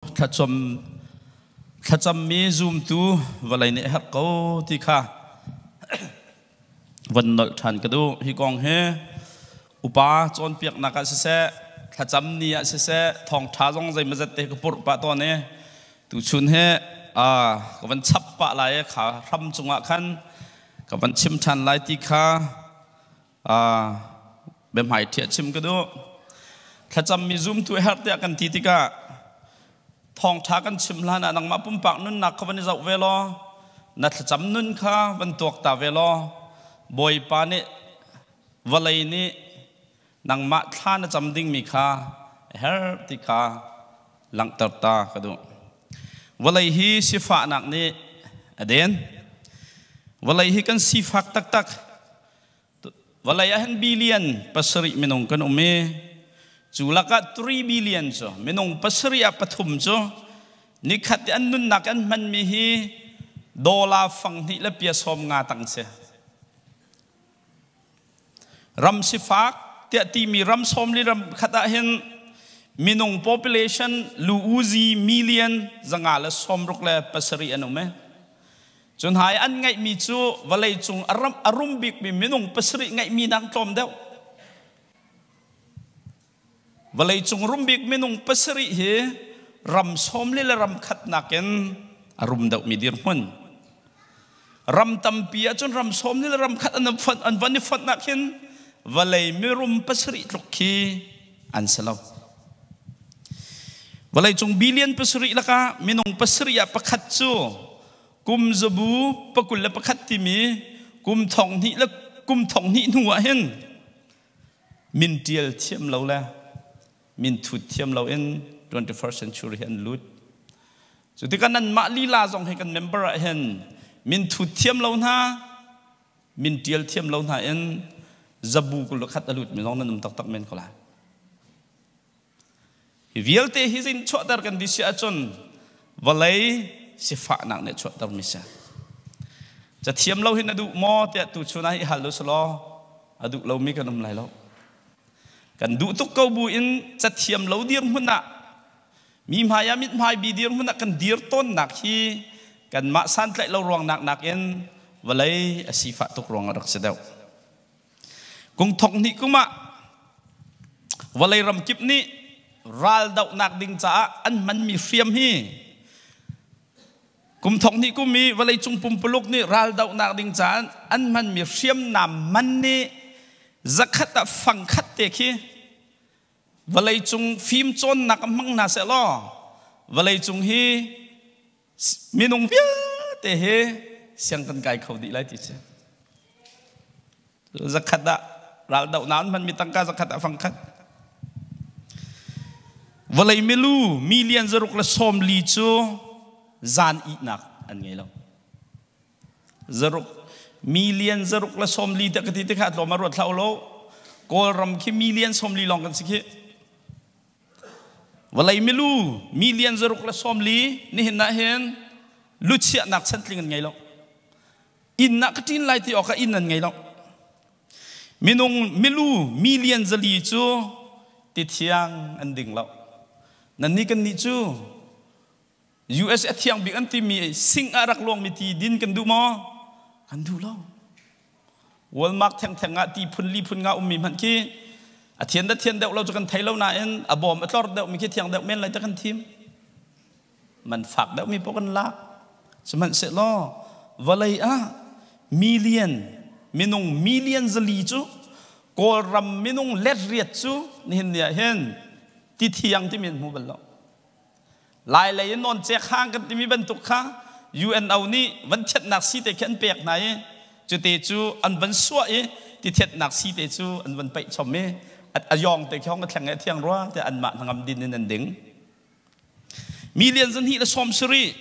Thlacam thlacammi zumtu vawlei nih a herh ko ti kha von nolh ṭhan ka duh. Hi kong hi upa cawnpiaknak ah siseh, thlacam ni ah siseh, thawngṭha zong zeimawzat te ka purh pah tawn i tuchun hi ka van chap pah lai i kha hram cungah khan ka van chim ṭhan lai ti kha biahmai ṭhiah chim ka duh. Thlacammi zumtu a herh tiah kan ti tikah thawngṭha kan chim hlan ah nangmah pumpak nunnak kha van i zoh ve law na thlacam nun kha van tuak ta ve law Bawipa nih vawlei nih nangmah thla na cam dingmi kha a herh ti kha langhter ta ka duh. Vawlei hi sifahnak nih a den. Vawlei hi kan sifak taktak. Vawlei ah hin billion pasarih minung kan um i cu lakah 3 billion cu minung pasarih ah pathum cu nikhat i an nunnak an hmanmi hi dollar fang hnih le pia sawm nga tang si. Ram sifak tiah timi ram sawmli ram khat ah hin minung population lu uzi million 167 an um i Cu hna i an ngeihmi cu vawleicung a rum bikmi minung pasarih ngeihmi nak tlawm deuh. Vawleicung rum bik minung pasarih hi ram sawmli le ram khat nakin a rum deuhmi dirhmun. Ram tampi ahcun ram sawmli le ram khat an fonh an van i fonh ah khin vawlei mirum pasarih tluk khi an si lo. Vawleicung billion pasarih lakah minung pasarih ah pakhat cu kum zabu pakul le pakhat timi kum thong hnih le kum thong hnih hnu ah hin min tial thiam lo le min thut thiam lo in 21st century hi an lut. Cu tikah nanmah lila zong hi kan member ah hin min thut thiam lo hna min tial thiam lo hna in zabu kul khat a lut mi zong nan um taktak men ko lai. Hi vialte hi zin chuahter kan di si ahcun vawlei sifahnak nih chuahter mi si. Cathiam lo hin a duh maw tiah tu chun ah hi hal u selaw a duh lomi kan um lai lo. Kan duh tuk ko bu in cathiam lo dirhmun ah mi hmai ah mithmai bi dirhmun ah kan dir tawnnak hi kanmah santlaih lo ruang nak nakin vawlei a sifah tuk ruang a rak si deuh. Kum thong hnih kum ah vawlei ramkip nih raldohnak ding caah an hmanmi hriam hi kum thong hnih kum i vawleicung pumpuluk nih raldohnak ding caah an hmanmi hriamnam man nih zakhat ah fangkhat te khi vawleicung fimcawnnak a hmang hna seh law vawleicung hi minung vialte hi siang kan kai kho dih lai ti si. Zakhat ah raldohnak an hmanmi tangka zakhat ah fangkhat. Vawlei milu million zaruk le sawm li cu zan ihnak an ngei lo. Zaruk million zaruk le sawm li te ka ti tikha tlawm a ruat hlah lo. Kawlram khi million sawm li lawng kan si khi. Vawlei milu million zaruk le sawm li nihin ah hin luchiahnak chantling an ngei lo. Inn ah ka ṭin lai ti awkah inn an ngei lo. Minung milu million zali cu ti thiang an ding lo. Nannih kannih cu US a thiang bik an timi sing ah rak luangmi ti din kan duh maw? Kan duh lo. Walmart thengtheng ah ti phun li phun nga ummi hmanh khi a thian da thian deuh lo cu kan thei lo nain a bawm a tlor deuh mi khi thiang deuh men lai ta kan thim. Man fak deuh mi poh kan lak. Sihmanhsehlaw vawlei ah million minung million zali cu Kawlram minung let riat cu nihin ni ah hin ti thiang timi an hmu bal lo. Lai lei in nawn cek hang kan timi bantuk kha UNO nih van thianhnak sii te khi an pek hna i cute cu an van suah i ti thianhnak sii te cu an van paih chom i a yawng te khi hong a thleng i a thiang rua tiah anmah hnangam din in an ding. Million zahnih le sawm sarih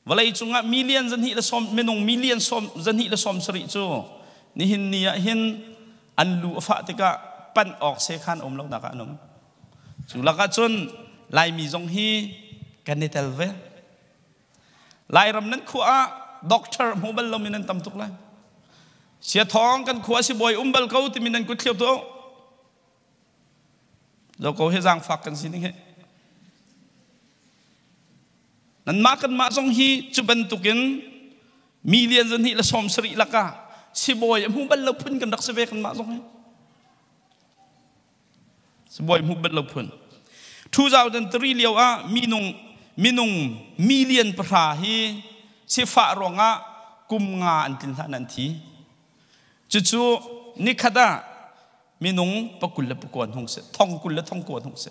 Vawlei cungah million zahnih le sawm minung million sawm zahnih le sawm sarih cu nihin ni ah hin an lu a fah tikah panh awk sekhan um lonak ah an um. Cu lakah cun Laimi zong hi kan i tel ve. Lairam nan khua ah doctor hmu bal lomi nan tam tuk lai. Siathawng kan khua sibawi um bal ko timi nan kut thliau tu. Zo ko hi zaangfak kan si ning hi. Nanmah kanmah zong hi cu bantukin million 270 lakah sibawi a hmu bal lo phun kan rak si ve kanmah zong hi. Sibawi hmu bal lo phun. 2003 lio ah minung minung million 10 hi sifah ruangah kum nga an tlin hlan an thi. Cucu nikhat ah minung pakul le pakuan hung si, thong kul le thong kuan hung si.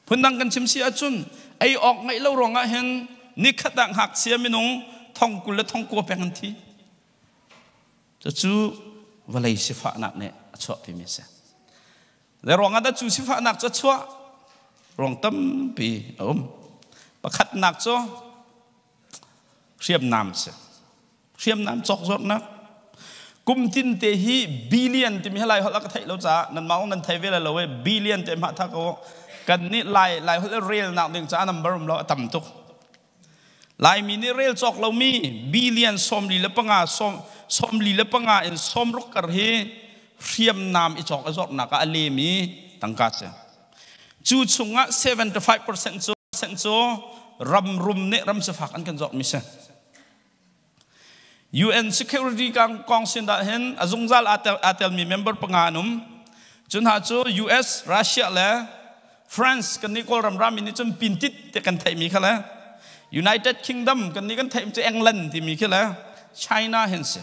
Phundang kan chim si ahcun ei awk ngeih lo ruangah hin nikhat ah ngakchia minung thong kul le thong kua peng an thi. Cucu vawlei sifahnak nih a chuahpimi a si. Le ruangah dah cu sifahnak cu a chuah? Ruang tampi a um. Pakhatnak cu hriamnam si. Hriamnam cawkzuarhnak. Kum tin te hi billion timi hi Lai holh a ka theih lo caah nanmah ong nan thei ve lai lo e billion te hmah tha ko kan nih Lai Lai holh relnak ding caah number um lo a tam tuk. Laimi nih rel cawk lomi billion 45 45 in 60 kar hi hriamnam i cawk i zornak ah a lemi tangka si. Cu chungah 75% cu cu ram rum nih ram sifak an kan zorhmi si. UN Security Council ah hin a zungzal aa telmi member panga an um. Cu hna cu US, Russia le France kan nih Kawlram rami nih cun pintit te kan theihmi kha le United Kingdom kan nih kan theihmi cu England timi khi le China hin si.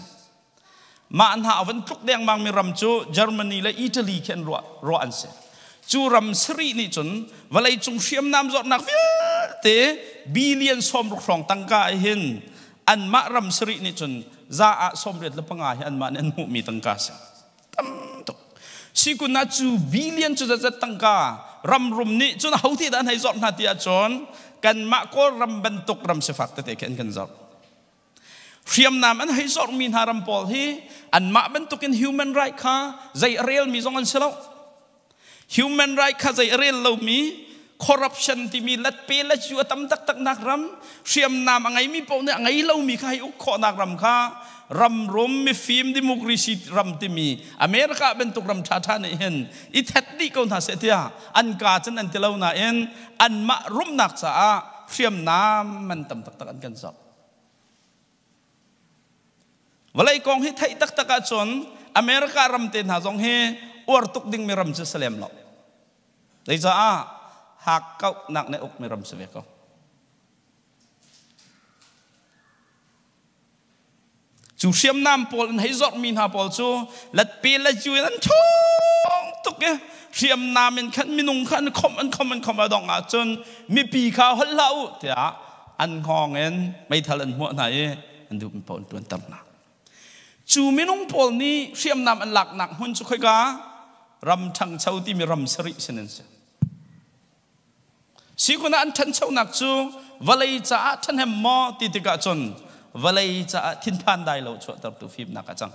Mah hna a van tluk dengmang mi ram cu Germany le Italy khi an ruah, ruah an si. Cu ram sarih nih cun vawleicung hriamnam zawtnak vialte billion 60 hrawng tangka hin anmah ram sarih nih cun za ah 85 hi anmah nih an hmuhmi tangka si. Tam tuk. Sikun ah cu billion cu zat tangka ram rum nih cun ho ti dah an hei zawt hna ti ahcun kanmah Kawlram bantuk ram sifak tete khi an kan zawt. Hriamnam an hei zorhmi hna ram pawl hi anmah bantukin human right kha zei a relmi zong an si lo. Human right kha zei a rel lomi corruption timi latpe latyu a tam taktak nak ram hriamnam a ngeimi paoh nih a ngei lomi kha hei uk khawhnak ram kha ram rum mifim democracy ram timi America bantuk ram ṭhaṭha nih hin i thet dih ko hna seh tiah an ka cun an ti lo nain anmah rumnak caah hriamnam man tam taktak an kan zorh. Vawlei kong hi theih taktak ahcun America ram te hna zong hi uar tuk dingmi ram cu si lem lo. Zeicaah hakkauhnak nih ukmi ram si ve ko. Cu hriamnam pawl an hei zorhmi hna pawl cu latpe latyu in an ṭhawng tuk i hriamnam in khan minung kha an khomh an khomh an khomh a dongh ahcun mipi kha holh hlah u tiah an hngawng in meithal an hmuah hna i an duhmi paoh an ṭuanter hna. Cu minung pawl nih hriamnam an laknak hmun cu khoika ram ṭhangcho timi ram sarih sin an si. Sikun ah an ṭhanchonak cu vawlei caah ṭhahnem maw ti tikah cun vawlei caah thinphan dai lo chuahtertu fimnak a cang.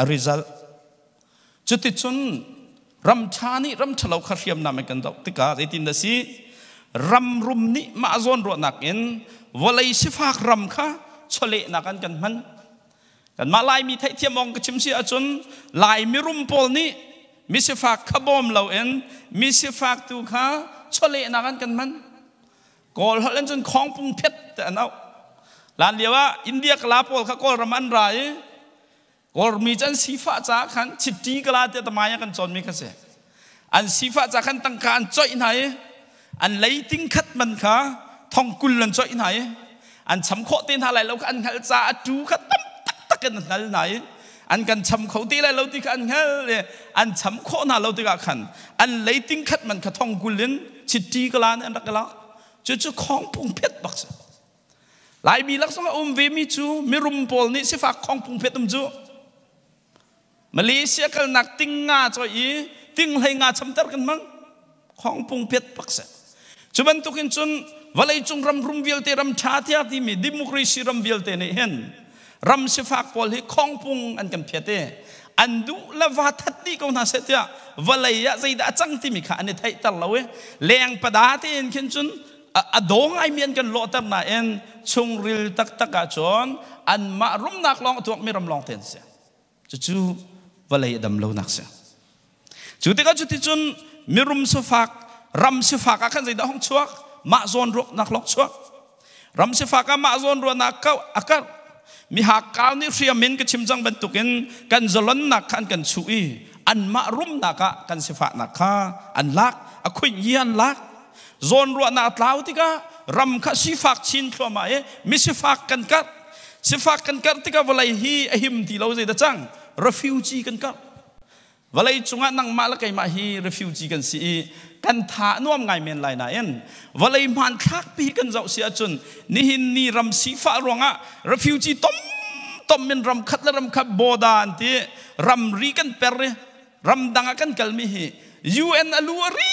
A result cuticun ram ṭha nih ram ṭhalo kha hriamnam in kan doh tikah zeitin dah si ram rum nih mah zawn ruahnak in vawlei sifak ram kha chawlehnak an kan hman kanmah Laimi theihthiam ong ka chim si ahcun Lai mirum pawl nih misifak kha bawm loin misifak tu kha chawlehnak an kan hman Kawl holh in cun khawngpung phet te an auh lan lio ah India kala pawl kha Kawlram an ra i Kawlmi cu an sifah caah khan chitti kala te tamaya kan cawnmi kha si an sifah caah khan tangka an coih hna i an leiting khat man kha thong kul an coih hna i an cham khawh te hna lai lo kha an hngalh caah a tu kha tam taktak in an hngal hna i an kan cham kho ti lai lo ti kha an hngal i an cham khawh hna lo tikah khan an leiting khat man kha thong kul in chitti kala nih an rak i lak cucu khawngpung phet bak si Laimi lak zong a um ve mi cu mirum pawl nih sifak khawngpung phet um cu Malaysia kalnak ting nga choi i ting hlei nga chamter kan hmang khongpung piat pak se cu bantukin cun vawleicung ram rum vialte ram tha tiah timi democracy ram vialte nih hin ram sifak pawl hi khongpung an kan phiat i an duh le va that dih ko hna seh tiah vawlei ah zeidah a cang timi kha an i theihter lo i leng pada tein khin cun a daw ngaimi an kan lawhter nain chungril taktak ah cun anmah rumnak lawng a tuakmi ram lawng te an si Cucu vawlei a dam lonak si. Cu tikah cuticun mirum sifak Ram sifak ah khan zeidah hong chuak? Mah zawn ruahnak lawng chuak. Ram sifak ah mah zawn ruahnak kau a karh. Mihakkau nih hriam in ka chim cang bantukin kan zalonnak kha an kan chuh i anmah rumnak ah kan sifahnak kha an lak, a khuinh i an lak. Zawn ruahnak a tlau tikah ram kha sifak chin thluahmah i misifak kan karh. Sifak kan karh tikah vawlei hi a him ti lo zeidah cang? Refugee kan karh. Vawlei cungah nangmah le keimah hi refugee kan si i kan tha a nuam ngai men lai nain vawlei hmanthlak pi kan zoh si ahcun nihin ni ram sifah ruangah refugee tom tom in ram khat le ram khat border an ti ramri kan per i ramdang ah kan kalmi hi UN a lu a ri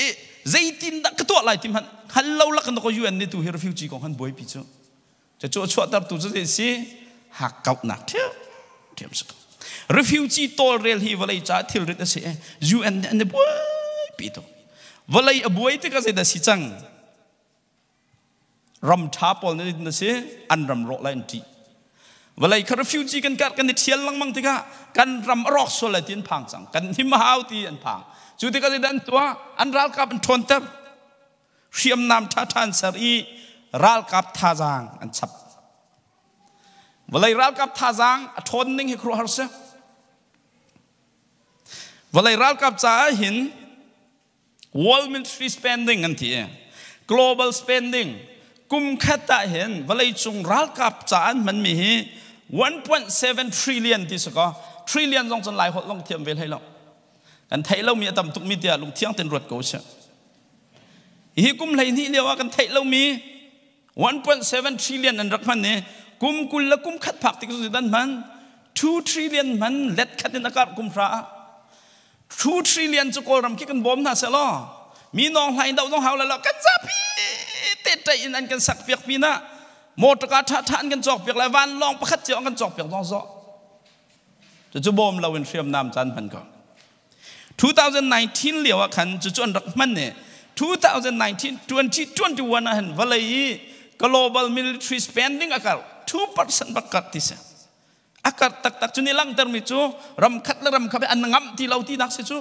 i zeitin dah ka tuah lai ti hmanh hngal lo lak in ko UN nih tu hi refugee kong han buaipi cu. Cucu a chuahtertu cu zei si? Hakkauhnak ṭhiamṭhiam si ko. Refugee tawlrel hi vawlei caah thilrit a si i UN nih an i buaipi tuk. Vawlei a buai tikah zeidah si cang? Ram ṭha pawl nih na si an ram rawh lai an ṭih. Vawlei kha refugee kan karh kan i ṭhial lengmang tikah kan ram a rawk sual lai ti an phang cang. Kan him a hau ti an phang. Cu tikah zeidah an tuah? An ralkap an ṭhawnter. Hriamnam ṭhaṭha an ser i ralkap thazaang an chap. Vawlei ralkap thazaang a ṭhawn ning hi khuaruahhar si. Vawlei ralkap caah hin world military spending an ti i global spending kum khat ah hin vawlei cung ralkap ca an hmanmi hi 1.7 trillion ti si kaw trillion zong cun lai holh zong thiam ve hlei lo kan theih lomi a tam tukmi tiah lungthiang ten ruat ko sih. Hi kum 12 lio ah kan theih lomi 1.7 trillion an rak hman i kum 20 le kum khat phak tik cu dan hman 2 trillion hman let khat in a karh kum hra ah 2 trillion cu Kawlram khi kan bawm hna seh law mi nawng hlain doh zong hau lo kan zapi te ṭai in an kan sak piak pinah motor car ṭha ṭha an kan cawk piak lai vanlawng pakhat cio an kan cawk piak zong zawh cucu bawm lo in hriamnam caan hman ko 2019 lio ah khan cucu an rak hman i 2019 2021 ah hin vawlei i global military spending a karh 2% bak karh ti si a karh taktak cu nih langhtermi cu ram khat le ram khat an ngamh ti lo tinak si cu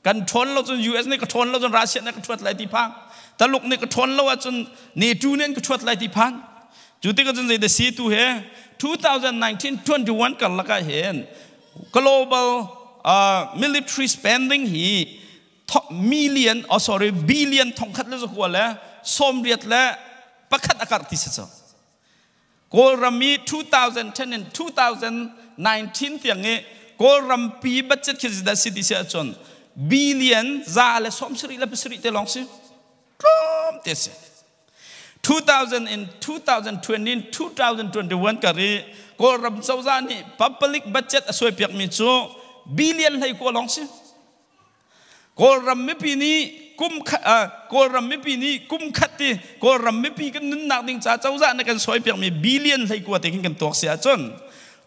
kan ṭhawn lo cun US nih ka ṭhawn lo cun Russia nih ka ṭhuat lai ti phang Taluk nih ka ṭhawn lo ahcun NATO nih an ka ṭhuat lai ti phan cu tikah cun zeidah si tu he 2019 21 karlak ah hin global military spending hi million oh sorry billion thongkhat le zakua le sawmriat le pakhat a karh ti si cu Kawlram i 2010 and 2019 tiang i Kawlram pi budget khi dah si ti si ahcun billion za le sawm sarih le pasarih te lawng si tlawm te si 2000 in 2020 2021 kar i Kawlram cozah nih public budget a suaipiakmi cu billion 21 lawng si. Kawlram mipi nih kum Kawlram mipi nih kum khat ti Kawlram mipi kan nunnak ding ca cozah nih kan suaipiakmi billion 19 te khin kan tuak si ahcun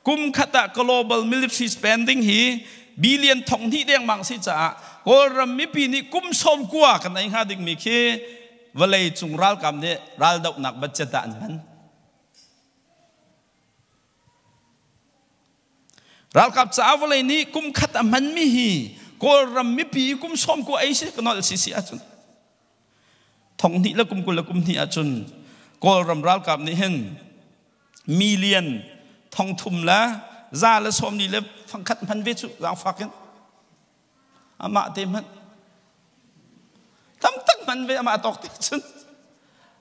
kum khat ah global military spending hi billion 2,000 dengmang si caah Kawlram mipi nih kum 90 kan ei hnga dingmi khi vawlei cung ralkap nih raldohnak budget ah an hman. Ralkap caah vawlei nih kum khat a hmanmi hi Kawlram mipi kum 90 ei si ka nolh si si ahcun 20 le kum 20 le kum hnih ahcun Kawlram ralkap nih hin million 300 le za le sawm li le fangkhat hman ve cu zaangfak in Amah te hmanh tam tak hman ve amah tawk te cun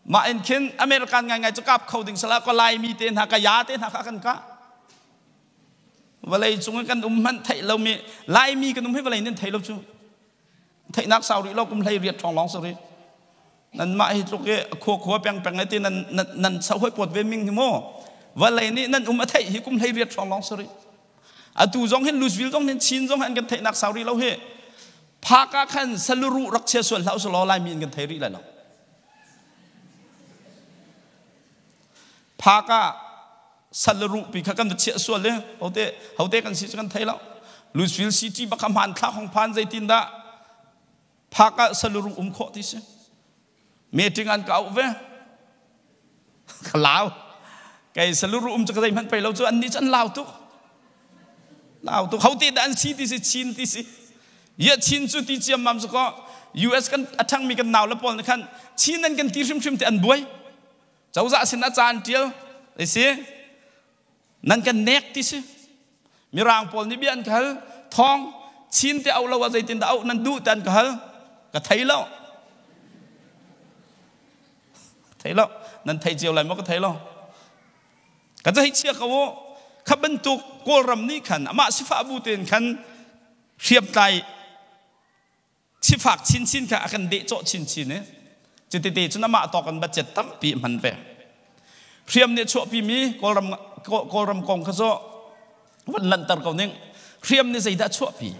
mah in khin American ngaingai cu kap kho ding sala ko Laimi te hna ka ya te hna kha kan kah vawlei cung kan um hmanh theih lomi Laimi kan um hi vawlei nan thei lo cu theihnak sau rih lo kum 18 ṭhawng lawng si rih nanmah hi tluk i khua khua peng peng ti nan nan nan hoi pawt ve ming hi mu vawlei nih nan um a theih hi kum 18 ṭhawng lawng si rih Atu zong hin Louisville zong hin Chin zong an kan theihnak sau rih lo hi. Phak ah khan saluru rak chia sual hlah usulaw Laimi in kan thei rih lai lo. Phak ah saluru pi kha kan va chiah sual i hote hote kan si cu kan thei lo. Louisville City bak kha hmanthlak hong phan zeitin dah phak ah saluru um khawh ti si. Meeting an ka auh ve. Ka lau. Kei saluru um cu ka zeihmanh pei lo cu annih cu an lau tuk. Lau tuk. Hote dah an si ti si Chin ti si. Ya Chin cu ti ciammam cu ko. US kan a ṭhangmi kan nau le pawl nih khan Chin nan kan ti hrimhrim ti an buai. Cozah sin a caan ṭial si nan kan nek ti si. Mirang pawl nih bia an ka hal thawng Chin te au lo ah zeitin dah auh nan duh ti an ka hal ka thei lo. Thei lo. Nan thei cio lai maw ka thei lo. Ka hei chia ko u. Kha bantuk Kawlram nih khan amah sifah bu tein khan hriamtlai sifak chinchin kha a kan dehcawh chinchin i cutete cun amah tawk in budget tampi hman ve. Hriam nih chuahpimi Kawlram Kawlram kong kha cu van lanhter ko ning. Hriam nih zeidah chuahpi?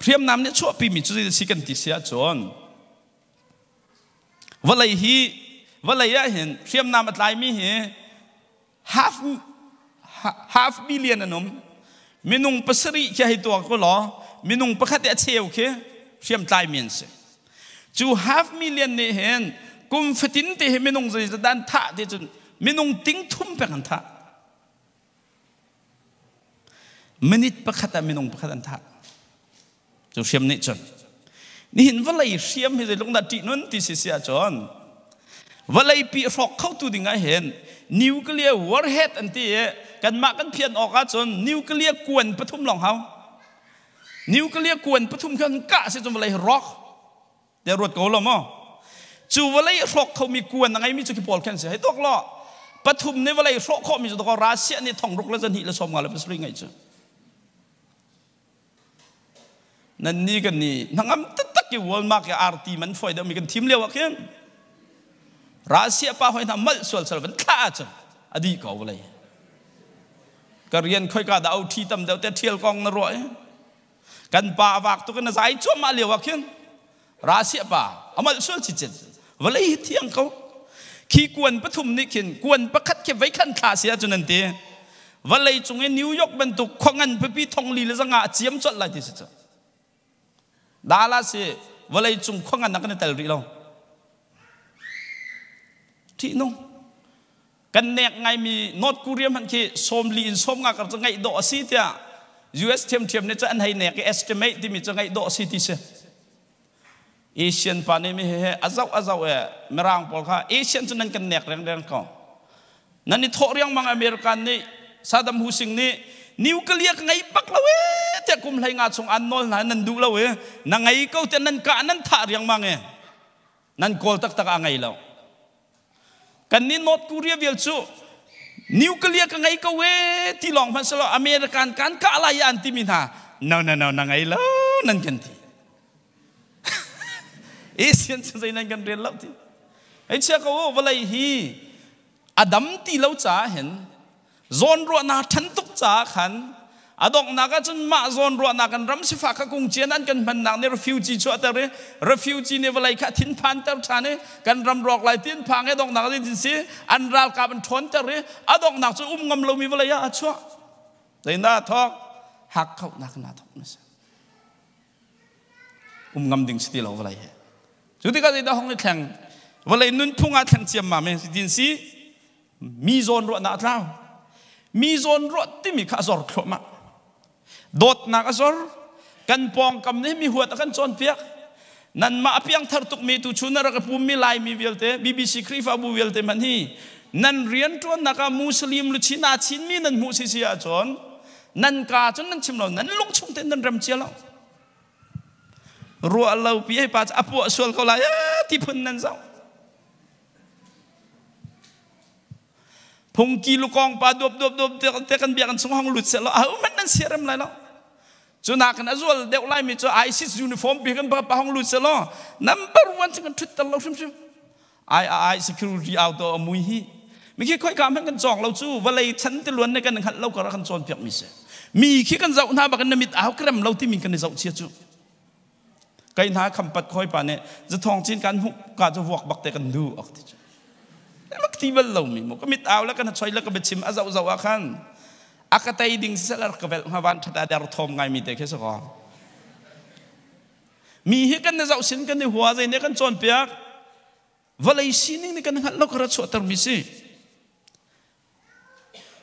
Hriamnam nih chuahpimi cu zeidah si kan ti si ahcun Vawlei hi vawlei ah hin hriamnam a tlaimi hi half half billion an um. Minung pasarih khi hei tuak ko law minung pakhat i a cheu khi hriamtlaimi an si. Cu half million nih hin kum fatin te hi minung zeizat an thah ti cun minung ting thum pek an thah. Minute pakhat ah minung pakhat an thah. Cu hriam nih cun nihin vawlei hriam hi zeitluk dah ṭihnun ti si si ahcun vawlei pi hrawk khotu ding ah hin nuclear warhead an ti i kanmah kan phian awk ahcun nuclear kuan pathum lawng hau. Nuclear kuan pathum khan kah si cun vawlei rawk te ruat ko lo maw? Cu vawlei hrawk khomi kuan a ngeimi cu khi pawl khan si hei tuak law pathum nih vawlei hrawh khawhmi cu Russia nih thong ruk le zahnih le sawm nga le pasarih ngeih cu. Nan ni kan ni hnangam taktak i Walmart i arti man fawi deuhmi kan thim lio ah khin Russia pa hoi hna malh sual sal van thlah ahcun a dih ko vawlei. Ka rian khoika dah au ṭhi tam deuh te ṭhial kong na ruah i kan pa a vak tuk in a zai cuahmah lio ah khin Russia pa a malh sual cicet vawlei hi thiang ko. Khi kuan pathum nih khin kuan pakhat khi vei khan thla si ahcun an ti vawlei cung i New York bantuk khua ngan pipi thong li le zanga a ciam colh lai ti si cu. Dallas hi vawlei cung khua ngan ah kan i tel rih lo. Ṭihnung. Kan nek ngaimi North Korea hmanh khi 40 in 50 kar cu ngaih dawh a si tiah US ṭhiamṭhiam nih cu an hei nek i estimate timi cu ngaih dawh a si ti si. Asian pa nih mi he a zoh a zoh e Mirang pawl kha Asian cu nan kan nek rengreng ko. Nan i thawh riangmang American nih Saddam Hussein nih nuclear ka ngei bak lo e tiah kum hlei nga chung an nawl hna nan duh lo e na ngei ko tiah nan kah nan thah riangmang e nan kawl taktak a ngei lo. Kan nih North Korea vial cu nuclear ka ngei ko e ti lawng hmanh selaw American kan kah lai an timi hna no no no na ngei lo nan kan ti. Asian cu zei nan kan rel lo ti. Hei chia ko vawlei hi a dam ti lo caah hin zawnruahnak ṭhan tuk caah khan a donghnak ah cun mah zawnruahnak kan ram sifak kha kung cian an kan hmannak nih refugee chuahter i refugee nih vawlei kha thinphanter ṭhan i kan ram rawk lai tin phang i donghnak ah si an ralkap an ṭhawnter i a donghnak cu um ngam lomi vawlei ah a chuah. Zeidah thawk? Hakkauhnak na thawk na si. Um ngam ding si ti lo vawlei he. Cu tikah zeidah hong i thleng? Vawlei nunphung ah thleng ciammam i tin si mi zawn ruahnak a tlau. Mi zawn ruah timi kha a zor thluahmah. Dawtnak a zor. Kan pawngkam nih mi huat a kan cawnpiak. Nanmah a piangthar tukmi tu chun a rak i pummi Laimi vialte, BBC Khrihfabu vialte hmanh hi nan rianṭuannak ah Muslim luchin aa chinmi nan hmuh sisi ahcun nan ka cun nan chim lo, nan lung chung tein nan rem cia lo. Ruah lo pi hei pa cu a puah sual ko lai ti phun nan zoh. Phungki lukong pa duap duap duap te kan biakinn chung hong lut seh law aho hmanh nan siarem lai lo. Cu nakin a zual deuh laimi cu ISIS uniform pi kan pa hong lut seh law number one cu kan ṭhutter lo hrimhrim. Ai ai security auto a mui hi. Mi khi khoi ka hmanh kan cawng lo cu vawlei chan tiluan ne kan hngalh lo kar kan cawnpiak mi si. Mi khi kan zoh hna bakin na mit au krem lo timi kan i zoh chia cu. Kai hna khampat khoi pa nih zathawng cin kan hmuh ka cu vuak bak te kan du ak ti cu. Mak ti bal lo mi mu ka mit au le kan choi le ka biachim a zoh zoh ah khan a ka tei ding sel ka vel hnga van that a der thom ngai mi te khi so ko. Mi hi kan na zoh sin kan i hua zei ne kan cawn piak vawlei sining nih kan hngalh lo ka ra chuahter mi si.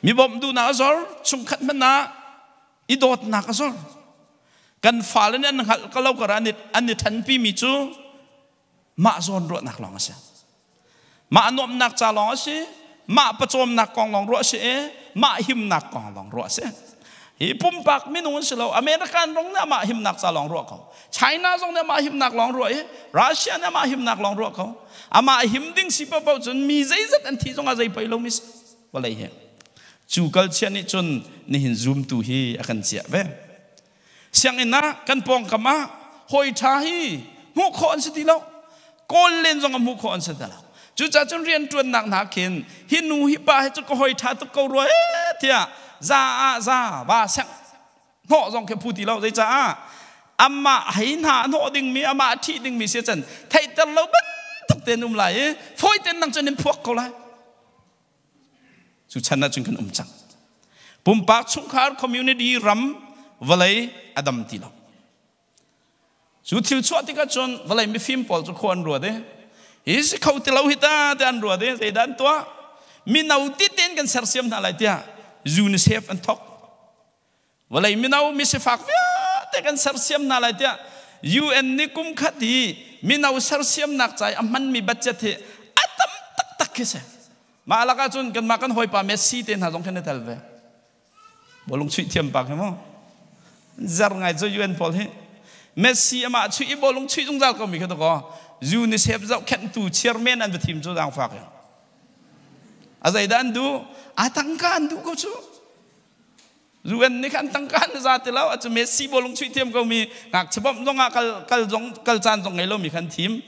Mi bawmh duhnak a zor, chungkhat hmanh ah i dawtnak a zor. Kan fale nih an hngalh ko lo kar an i ṭhanpi mi cu mah zawn ruahnak lawng a si. Mah nuamhnak ca lawng a si. Mah pawcawmnak kong lawng ruah a si i mah himnak kong lawng ruah a si. Hi pumpak minung an si lo. American rong nih amah himnak ca lawng ruah ko. China zong nih amah himnak lawng ruah i Russia nih amah himnak lawng ruah ko. Amah him ding si paohpaoh cun mi zeizat an thi zong ah zei poi lo mi si. Vawlei hi. Cu kalchia nih cun nihin zumtu hi a kan ciah ve. Sianginn ah kan pawngkam ah hawi ṭha hi hmuh khawh an si ti lo. Kawl len zong ah hmuh khawh an si ti lo. Cucaah cun rianṭuannak hna khin hi nu hi pa hi cu ka hawi ṭha tuk ko rua ee tiah za ah za va sengh hnawh zong khi phu ti lo. Zeicaah amah hei hna a hnawh dingmi amah a ṭhih dingmi si cun theihter lo bantuk tein um lai i fawi tein nang cun in phuak ko lai. Cu chan ahcun kan um cang. Pumpak chungkhar community ram vawlei a dam ti lo. Cu thil chuah tikah cun vawlei mifim pawl cu khua an ruat i hi si kho ti lo hi ta te an ruat i zeidah an tuah mino titen kan sersiam hna lai tiah UNICEF an thok. Vawlei mino misifak vialte kan sersiam hna lai tiah UN nih kum khat i mino sersiamnak ca i a hmanmi budget hi a tam taktak khi si. Mah lakah cun kanmah kan hawipa Messi te hna zong khan i tel ve. Bawlung chuih thiam pa khi mu. Zer ngai cu UN pawl hi. Messi amah chuih i bawlung chuih zungzal ko mi kha to ko. UNICEF zohkhenhtu chairman an va thim cu zaangfak in. A zeidah an duh? A tangka an duh ko cu. UN nih khan tangka an za ti lo acu Messi bawlung chuih thiam ko mi ngakchia bawmh zong ah kal kal zong kal caan zong ngei lo mi khan thim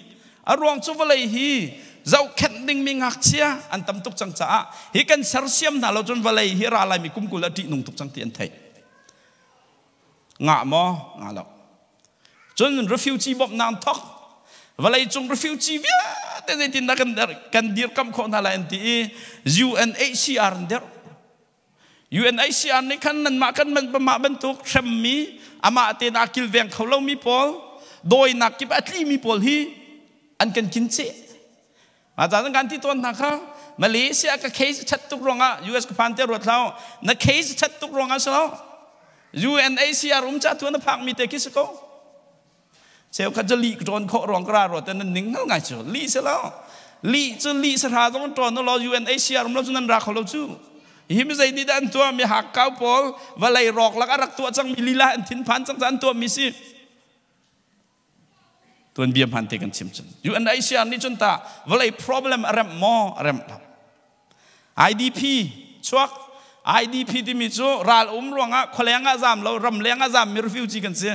a ruang cu vawlei hi zohkhenh ding mi ngakchia an tam tuk cang caah hi kan sersiam hna lo cun vawlei hi ra lai mi kum kul a ṭih nung tuk cang ti an theih ngah maw ngah lo cun refugee bawmhnak an thok vawlei cung refugee vialte zeitindah kan kan dirkamh khawh hna lai an ti i UNHCR an dirh UNHCR nih khan nanmah kan mah bantuk hremmi amah tein aa kilveng kho lomi pawl dawinak kip a tlimi pawl hi an kan kin cheh. Mah ca kan ti tawn hna kha Malaysia ka case that tuk ruangah US ka phan te ruat hlah na case that tuk ruangah si lo UNHCR um ca tu na phak mi te khi si ko. Cheukhat cu lih ka ṭawn khawh ruang ka ra rua te nan ning hngal ngai cu lih si lo lih cu lih sahra zong an ṭawn lo UNHCR um lo cu nan ra kho lo cu hi mi zei nih dah an tuah mi hakkau pawl vawlei rawk lak a rak tuah cang mi lila an thinphan cang ca an tuah mi si tuanbia hman te kan chim cun UNHCR nih cun ta vawlei problem a remh maw a remh lo IDP chuak IDP timi cu ral um ruangah khualeng ah zam lo ramleng ah zammi refugee kan si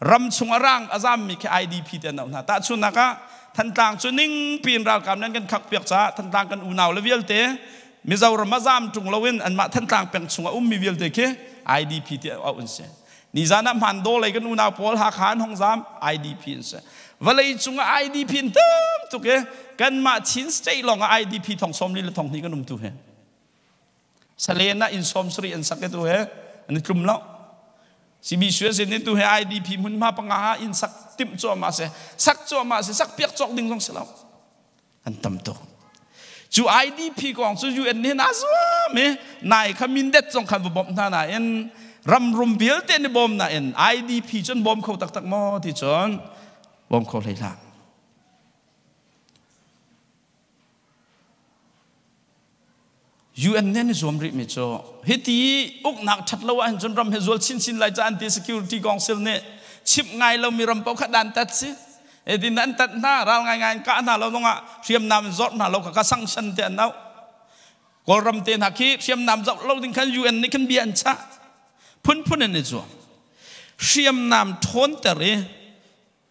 ram chung a rang a zammi khi IDP te an auh hna tahchunhnak ah Thantlang cu ning piin ralkap nan kan khak piak caah Thantlang kan unau le vialte Mizoram ah zam ṭung loin anmah Thantlang peng chung a ummi vialte khi IDP ti auh an si Nizan ah Hmando lei kan unau pawl Hakha an hong zam IDP an si. Vawlei cung ah IDP an tam tuk i kanmah Chin state lawng ah IDP thong sawm li le thong hnih kan um tu he. Salen ah inn sawm sarih an sak i tu he an i tlum lo. CBC sin tu he IDP hmunhma panga ah inn sak timh cuahmah si. Sak cuahmah si, sak piak cawk ding zong si lo. An tam tuk. Cu IDP kong cu UN nih a zuam i nai kha mindet zong khan va bawmh hna nain ramrum vialte nih bawm nain IDP cun bawm kho taktak maw ti cun bawm kho hlei hlah. UN nih an i zuam rihmi cu hiti uknak ṭhat lo ahhin cun ram hi zual chinchin lai ca an ti Security Council nih chimh ngai lomi ram paoh kha dantat si etin an tat hna ral ngaingai in kah hna lo zongah hriamnam in zawrh hna lo kha ka sanction te an auh Kawlram te hna khi hriamnam zoh lo ding khan UN nih khan bia an chah phunphun an i zuam hriamnam ṭhawnter i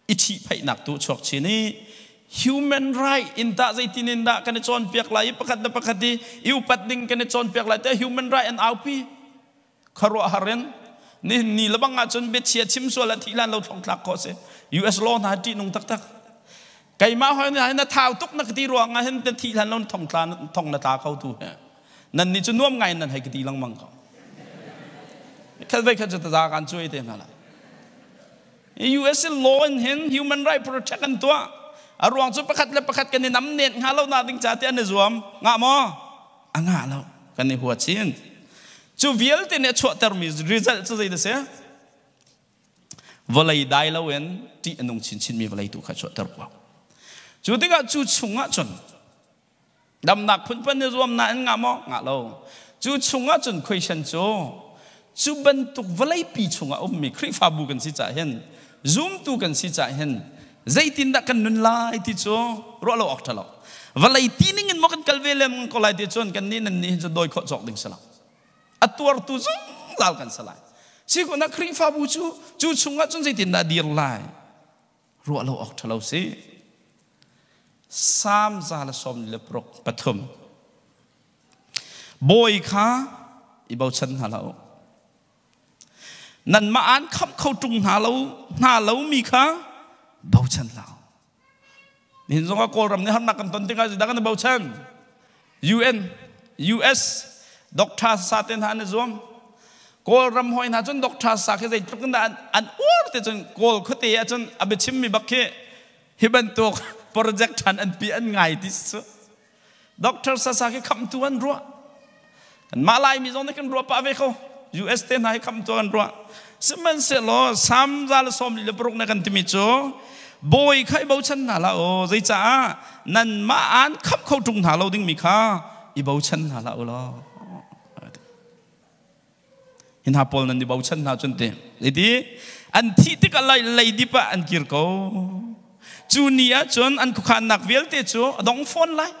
i ṭhihphaihnak tu chuak chin i human right in tah zeitin in dah kan i cawnpiak lai i pakhat le pakhat i i upat ding kan i cawnpiak lai tiah human right an aupi khuaruahhar in nihin ni lebang ahcun biachia chim sual ah thih hlan lo thlong thlak khawh si US law hna ṭih nung taktak keimah hoi na na thau tuk na ka ti ruang ah hin na thih hlan lo thong tla thong na tla kho tu he nan nih cu nuam ngai nan hei ka ti lengmang ko khat vai khat cu taza kan cuai te hna la US law in hin human right protect an tuah. A ruang cu pakhat le pakhat kan i nam net hnga lo na ding ca te an i zuam. Ngah maw? A ngah lo. Kan i hua chin. Cu vialte nih a chuahtermi result cu zei da si? Vawlei dai loin ṭih a nung chinchinmi vawlei tu kha chuahter ko. Cu tikah cu chungah cun damnak phunphun nih zuamnak an ngah maw? Ngah lo. Cu chungah cun question cu cu bantuk vawleipi chungah ummi Khrihfabu kan si caah hin zumtu kan si caah hin zeitindah kan nun lai ti cu ruah lo awk ṭha lo. Vawlei ti ning in maw kan kal ve lem ko lai ti cun kan nih nan nih hin cu dawi khawh cawk ding si lo. A tuartu zungzal kan si lai. Sihkun ah Khrihfabu cu cu chungah cun zeitindah dir lai? Ruah lo awk ṭha lo si. Salm 163. Bawi kha i bochan hna hlah u. Nanmah aan khamh kho ṭung hna lo hna lomi kha bochan hlah u. Nihin zongah Kawlram nih harnak kan ton tikah zeidah kan i bochan? UN, US, Doctor sa te hna an i zuam. Kawlram hawi hna cun Doctor sa khi zeitluk in dah an uar te cun Kawl khuate ah cun a biachimmi bak khi hi bantuk project ṭhan an pi an ngai ti cu. Doctor Sasa khi khamtu an ruah. Kanmah Laimi zong nih kan ruah pah ve ko. US te hna hi khamtu an ruah. Sihmanhsehlaw Salm 146 na kan timi cu bawi kha i bochan hna hlah u. Zeicaah nanmah aan khamh kho ṭung hna lo dingmi kha i bochan hna hlah u law. Hi hna pawl nan i bochan hna cun ti. Zeiti an thih tikah lai leidip ah an kir ko. Cu ni ah cun an khuakhannak vialte cu a dong fawn lai.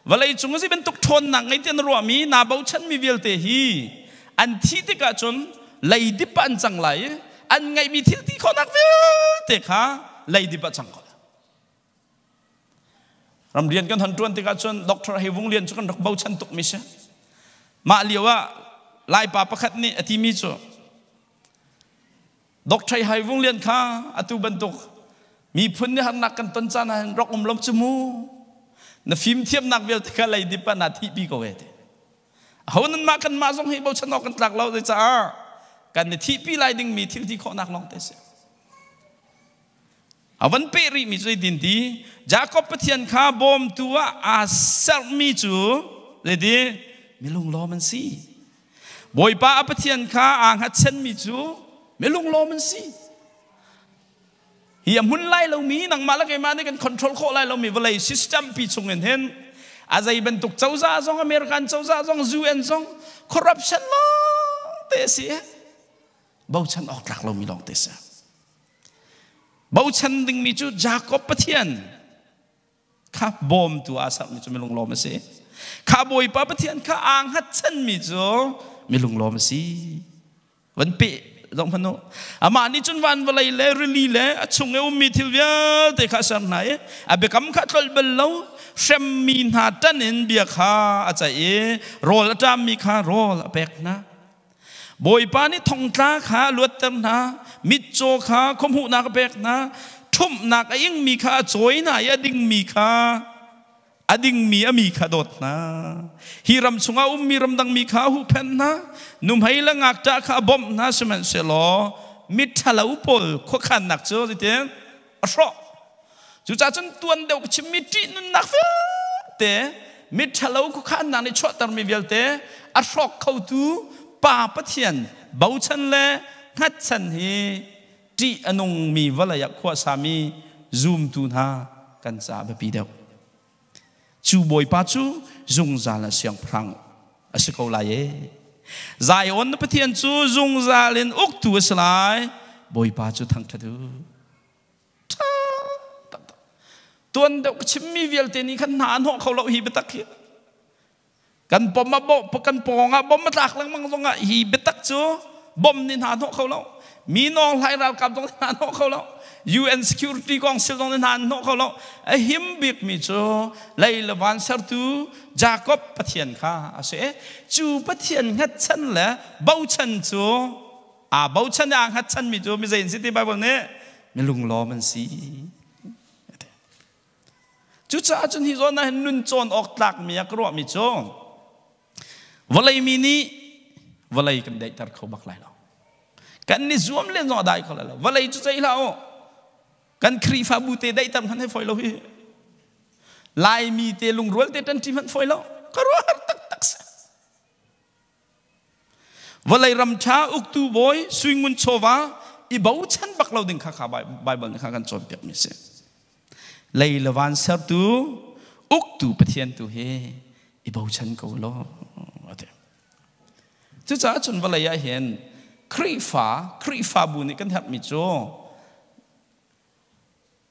Vawlei cung zei bantuk ṭhawnnak ngei ti an ruahmi naa bochanmi vialte hi an thih tikah cun leidip ah an cang lai i an ngeihmi thil ti khawhnak vialte kha leidip ah cang ko lai. Ramrian kan hon ṭuan tikah cun Dr. Hei Vung Lian cu kan rak bochan tukmi si. Mah lio ah Laipa pakhat nih a timi cu Dr. Hei Vung Lian kha atu bantuk miphun nih harnak kan ton caan ah hin rak um lo cu mu. Na fimthiamnak vialte kha leidip ah naa thihpi ko e ti. Aho nan mah kan mah zong hi bochan awk kan tlak lo zeicah kan i thihpi lai dingmi thil ti khawhnak lawng te si. A van peh rihmi cu zeitin ti Jakob Pathian kha bawmtu ah aa sermi cu zeiti milunglawm an si. Bawipa a Pathian kha aa hngatchanmi cu milunglawm an si. Hi a hmun lai lomi nangmah le keimah nih kan control khawh lai lomi vawlei system pi chungin hin a zei bantuk cozah zong American cozah zong UN zong corruption lawng te si bochan awk tlak lomi lawng te si. Bochan dingmi cu Jakob Pathian kha bawmtu aa sermi cu milunglawm a si. Kha Bawipa Pathian kha aa hngatchanmi cu milunglawm a si. Van peh zong hmanh u. Amah nih cun van vawlei le rili le a chung i ummi thil vialte kha a ser hna i a biakam kha a tlolh bal lo. Hremmi hna ṭan in bia kha a ceih i rawl a ṭammi kha rawl a pek hna. Bawipa nih thongtla kha a luatter hna, mitcaw kha khuahmuhnak a pek hna, ṭhumhnak a ingmi kha a cawi hna i a dingmi kha a dingmi a mi kha dawt hna. Hi ram chungah ummi ramdangmi kha a huhphenh hna, nuhmei le ngakṭah kha a bawmh hna, sihmanhsehlaw miṭhalo pawl khuakhannak cu zeitin a hrawh. Cucaah cun tuan deuh ka chimmi ṭihnunnak vialte miṭhalo khuakhannak nih chuahtermi vialte a hrawk khotu Pa Pathian bochan le hngatchan hi ṭih a nungmi vawlei ah khuasami zumtu hna kan caah biapi deuh. Cu Bawipa cu zungzal a siangpahrang a si ko lai ee. Zion na Pathian cu zungzal in uktu a si lai. Bawipa cu thangṭhat u. Tuan deuh ka chimmi vialte nih khan hna a hnawh kho lo hi biatak hi. Kan pom a bo kan pawng ah bom a tlak lengmang zong ah hi biatak cu bom nih hna hnawh kho lo. Mi nawng hlai ralkap zong nih hna hnawh kho lo. UN Security Council zong nih hna an hnawh kho lo. A him bikmi cu lei le van sertu Jacob Pathian kha a si. Cu Pathian hngatchan le bochan cu aa bochan i aa hngatchanmi cu mi zei an si ti Bible nih milunglawm an si. Cucaah cun hi zawn ah hin nun cawn awk tlakmi ah ka ruahmi cu vawlei mi nih vawlei kan daihter kho bak lai lo. Kan ni zuam len zong a dai kho lai lo. Vawlei cu ceih hlah u. Kan Khrihfabu te daihter hmanh hei fawi lo hi. Laimi te lungrual te ṭanṭi hmanh fawi lo. Ka ruah har taktak si. Vawlei ram ṭha uktu bawi suingun chawva I bochan bak lo ding kha kha Bible nih kha kan cawnpiak mi si. Lei le van sertu uktu Pathian tu hi i bochan ko law ati. Cucaah cun vawlei ah hin Khrihfa Khrihfabu nih kan herhmi cu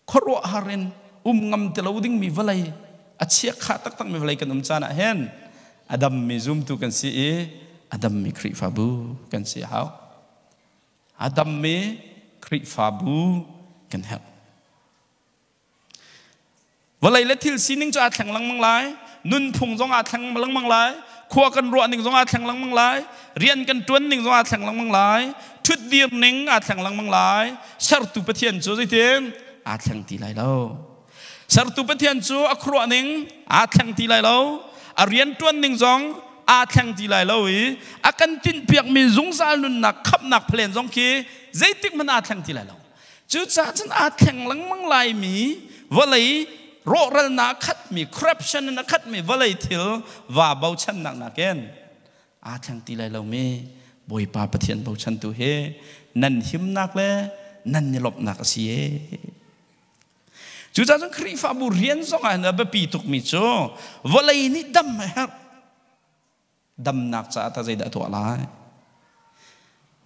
khuaruahhar in um ngam ti lo dingmi vawlei a chiakha taktakmi vawlei kan um caan ah hin a dammi zumtu kan si i a dammi Khrihfabu kan si a hau. A dammi Khrihfabu kan herh. Vawlei le thil sining cu aa thleng lengmang lai. Nunphung zong aa thleng lengmang lai. Khua kan ruah ning zong aa thleng lengmang lai. Rian kan ṭuan ning zong aa thleng lengmang lai. Ṭhutdir ning aa thleng lengmang lai. Sertu Pathian cu zeitin aa thleng ti lai lo. Sertu Pathian cu a khuaruah ning aa thleng ti lai lo. A rian ṭuan ning zong aa thleng ti lai lo i a kan tinhpiakmi zungzal nunnak khamhnak plan zong khi zeitik hmanh aa thleng ti lai lo. Cucaah cun aa thleng lengmang laimi vawlei rawhralnak a khatmi corruption in a khatmi vawlei thil va bochannak nakin aa thleng ti lai lomi Bawipa Pathian bochantu hi nan himnak le nan i lawmhnak a si ee. Cucaah cun Khrihfabu rian zong ah hin a biapi tukmi cu vawlei nih dam a herh. Damnak caah tah zeidah a tuah lai?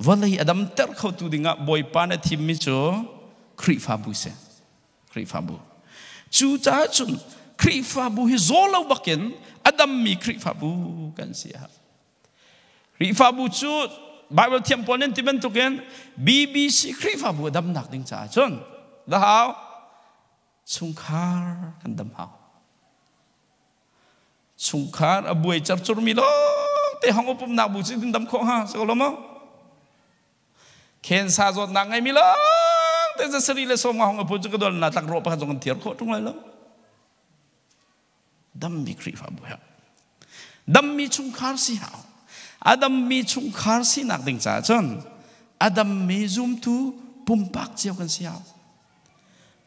Vawlei a damter khotu dingah Bawipa na thimmi cu Khrihfabu si. Khrihfabu. Cucaah cun Khrihfabu hi zaw lo bakin a dammi Khrihfabu kan si a Khrihfabu cu Bible thiam pawl nan ti bantukin BBC Khrihfabu a damnak ding caah cun the hau chungkhar kan dam hau. Chungkhar a buai cercurmi lawng te hong upumnak bu cu dam khawh hnga si ko lo maw? Khensa zawtnak ngeimi lawng te zasari le sawm nga hong apu cu ka dol na tlak rawh pakhat zong kan thiar khawh ṭung lai lo. Dammi Khrihfabu he dammi chungkhar si hau. A dammi chungkhar sinak ding caah cun a dammi zumtu pumpak cio kan si hau.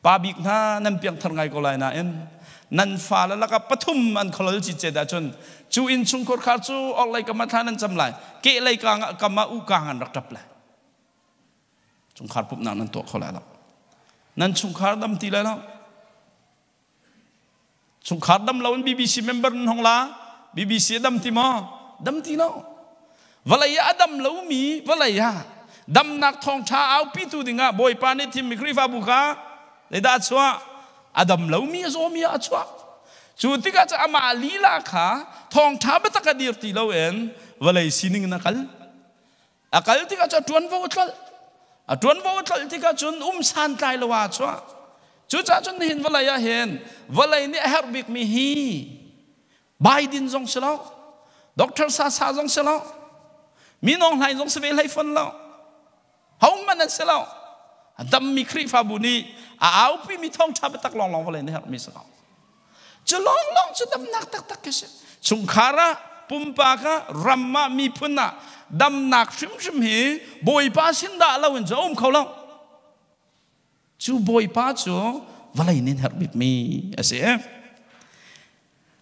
Pa bik hna nan piangthar ngai ko lai nain nan fale lakah pathum an kholol cicet ahcun cu innchungkhar khar cu orhlei kam ah thla nan cam lai kehlei kam ah uhkang an rak ṭap lai. Chungkhar pumhnak nan tuah kho lai lo. Nan chungkhar dam ti lai lo. Chungkhar dam lo in BBC member nan hong la BBC a dam ti maw? Dam ti lo. Vawlei ah a dam lomi vawlei ah damnak thawngṭha aupitu dingah Bawipa nih thimmi Khrihfabu kha zeidah a chuah? A dam lomi a zawmi ah a chuah. Cu tikah cu amah lila kha thawngṭha biatak a dir ti loin vawlei sining in a kal. A kal tikah cu a ṭuanvo a tlolh. A ṭuanvo a tlolh tikah cun um santlai lo ah a chuah. Cucaah cun nihin vawlei ah hin vawlei nih a herh bikmi hi Biden zong si lo, Dr. Sasa zong si lo, Minong Hlaing zong si ve hlei fawn lo. Hohmanh an si lo. A dammi Khrihfabu nih a aupimi thawngṭha biatak lawnglawng vawlei nih herhmi si ko. Cu lawnglawng cu damnak taktak khi si. Chungkhar ah, pumpak ah, ram ah, miphun ah damnak hrimhrim hi Bawipa sin dah lo in cu a um kho lo. Cu Bawipa cu vawlei nih herh bikmi a si.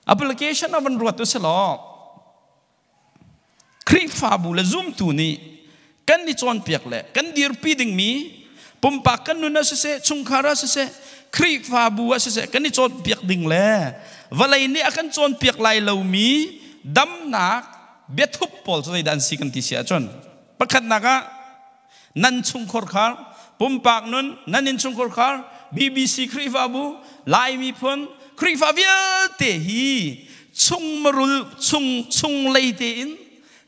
Application a van ruat u si law Khrihfabu le zumtu nih kan i cawnpiak le kan dirpi dingmi pumpak kan nun ah siseh, chungkhar ah siseh, Khrihfabu ah siseh kan i cawnpiak ding le vawlei nih a kan cawnpiak lai lomi damnak biathup pawl cu zeidah an si kan ti si ahcun pakhatnak ah nan chungkhar khar pumpak nun nan innchungkhar khar BBC Khrihfabu Lai miphun Khrihfa vialte hi chungmarul chung chunglei tein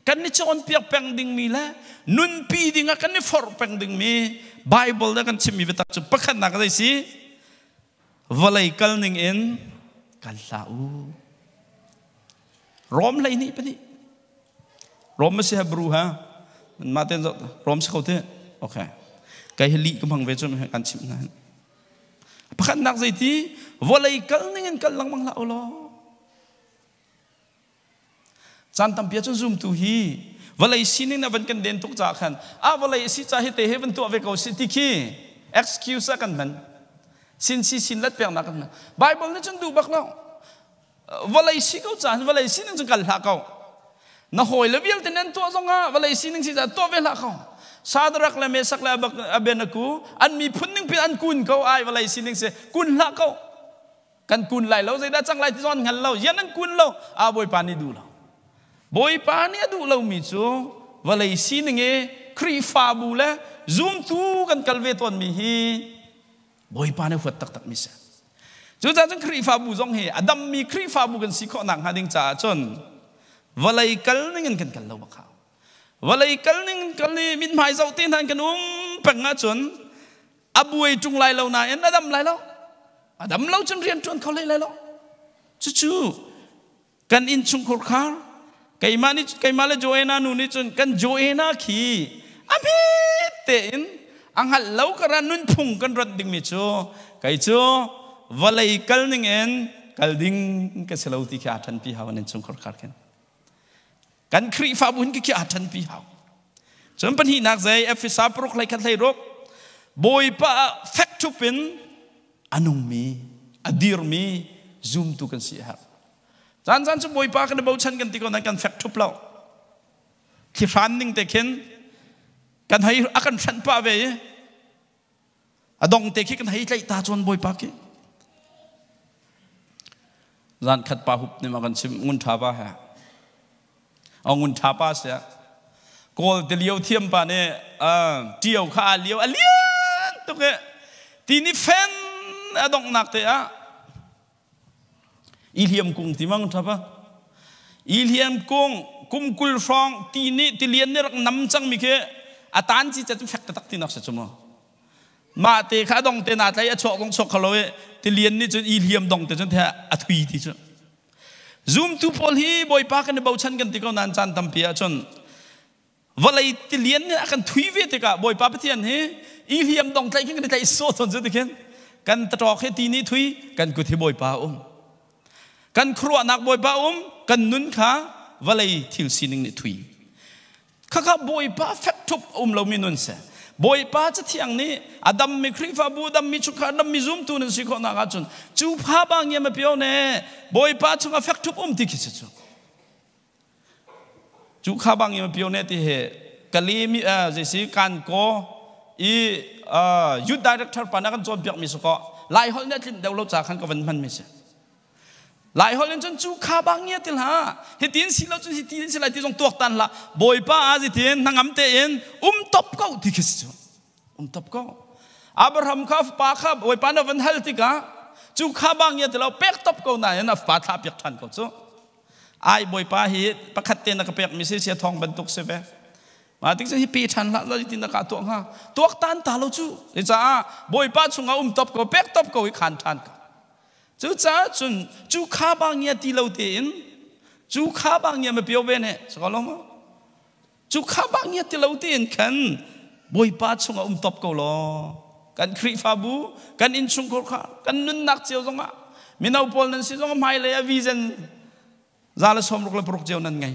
kan i cawnpiak peng dingmi le nunpi dingah kan i forh peng dingmi Bible le kan chimmi biatak cu pakhatnak zei si vawlei kal ning in kal hlah u Rom 12:2 Rom si Hebrew ha mah ten Rom si ko te okay kai hi li ka hmang ve cu kan chimh hna pakhatnak zeiti vawlei kal ning in kal lengmang hlah u law caan tampi ahcun zumtu hi vawlei sining na van kan den tuk caah khan a vawlei a si ca hi te he van tuah ve ko si ti khi excuse ah kan hman sin si sin let peknak kan hman Bible nih cun duh bak lo Vawlei si ko caan vawlei sining cu kal hlah ko. Na hawi le vialte nan tuah zongah vawlei sining si caah tuah ve hlah ko. Sadrak le Mesak le Abednego an miphun ning pin an kun ko ai vawlei sining si kun hlah ko. Kan kun lai lo zeidah cang lai ti zong an hngal lo. Yan an kun lo. A Bawipa nih duh lo. Bawipa nih a duh lomi cu vawlei sining i Khrihfabu le zumtu kan kal ve tawnmi hi Bawipa nih huat taktak mi si. Cucaah cun Khrihfabu zong hi a dammi Khrihfabu kan si khawh nakhnga ding caah cun vawlei kal ning in kan kal lo bak hau. Vawlei kal ning kal i mithmai zoh te hna in kan um peng ahcun a buai ṭung lai lo nain a dam lai lo. A dam lo cun rian ṭuan kho hlei lai lo. Cucu kan innchungkhar khar keimah nih keimah le Joanna nu nih cun kan Joanna khi a hmet tein a hngalh lo kara nunphung kan rat dingmi cu kei cu vawlei kal ning in kal ding ka si lo ti khi aa ṭhanpi hau an innchungkhar khar khin. Kan Khrihfabu hin khi aa ṭhanpi hau. Cun pahnihnak zei Efesa paruk hlei khat hlei ruk Bawipa ah fek ṭhup in a nungmi a dirmi zumtu kan si a herh. Caan caan cu Bawipa kan i bochan kan ti ko nain kan fek ṭhup lo. Thlihran ning te khin kan hei a kan hranh pah ve i A dong te khi kan hei tlaih ta chuan Bawipa khi. Zan khat pa hup nih ma kan chim ngun tha pa he. A ngun tha pa sia. Kawl te lio thiam pa nih tio kha a lio a lian tuk e. Ti ni fen a donghnak te ah I hliam kung ti mang tha pa. I hliam kung kum 20 hrawng ti nih tilian nih rak nam cang mi khi a tan ci cu fek taktak ti nak si cu mu. Mah te kha dong te na tlai a chuak dong chuak khalo i tilian nih cun i hliam dong te cun the a thui ti cu. Zumtu pawl hi Bawipa kan i bochan kan ti ko nain caan tampi ahcun vawlei tilian nih a kan thui ve tikah Bawipa Pathian hi i hliam dong tlaih khin kan i tlaih sawh tawn cu tikhin kan taṭawk hi ti nih thui kan kut hi Bawipa um kan khuaruahnak Bawipa um kan nun kha vawlei thil sining nih thui khakha Bawipa fek ṭhup um lomi nun si Bawipa cathiang nih a dammi Khrihfabu dammi chungkhar dammi zumtu nan si khawhnak ahcun cu pha ba ngiam a pio ne Bawipa chungah fek ṭhup um ti khi si cu Cu kha bang in pio ne ti he kalemi zeisi kan ko i youth director pa na kan cawnpiak mi si ko lai holh nih a tlinh deuh lo ca khan ka van hman mi si lai holh in cun cu kha bang ngia til ha hitin si lo cun hitin si lai ti zong tuak tan hlah bawipa a zitin hnangam tein um top ko ti khi si cu um top ko Abraham kha fapa kha bawipa na van hal tikah cu kha bang ngia ti lo pek top ko nain a fapa thla piak than ko cu Ai Bawipa hi pakhat te na ka pek mi si sia thong bantuk si ve. Ma tik hi pe than hlah la tin na ka tuah hnga. Tuak tan ta lo cu. Caah Bawipa chungah um top ko pek top ko i khan than ko. Cu caah cun cu kha ba ngia ti lo tein cu kha ba ngia ma pio ve ne saka lo ma. Cu kha ba ngia ti lo tein khan Bawipa chungah um top ko law kan Khrihfabu kan innchungkhar kha kan nunnak cio zongah mino pawl nan si zong hmailei ah vision 166 cio nan ngei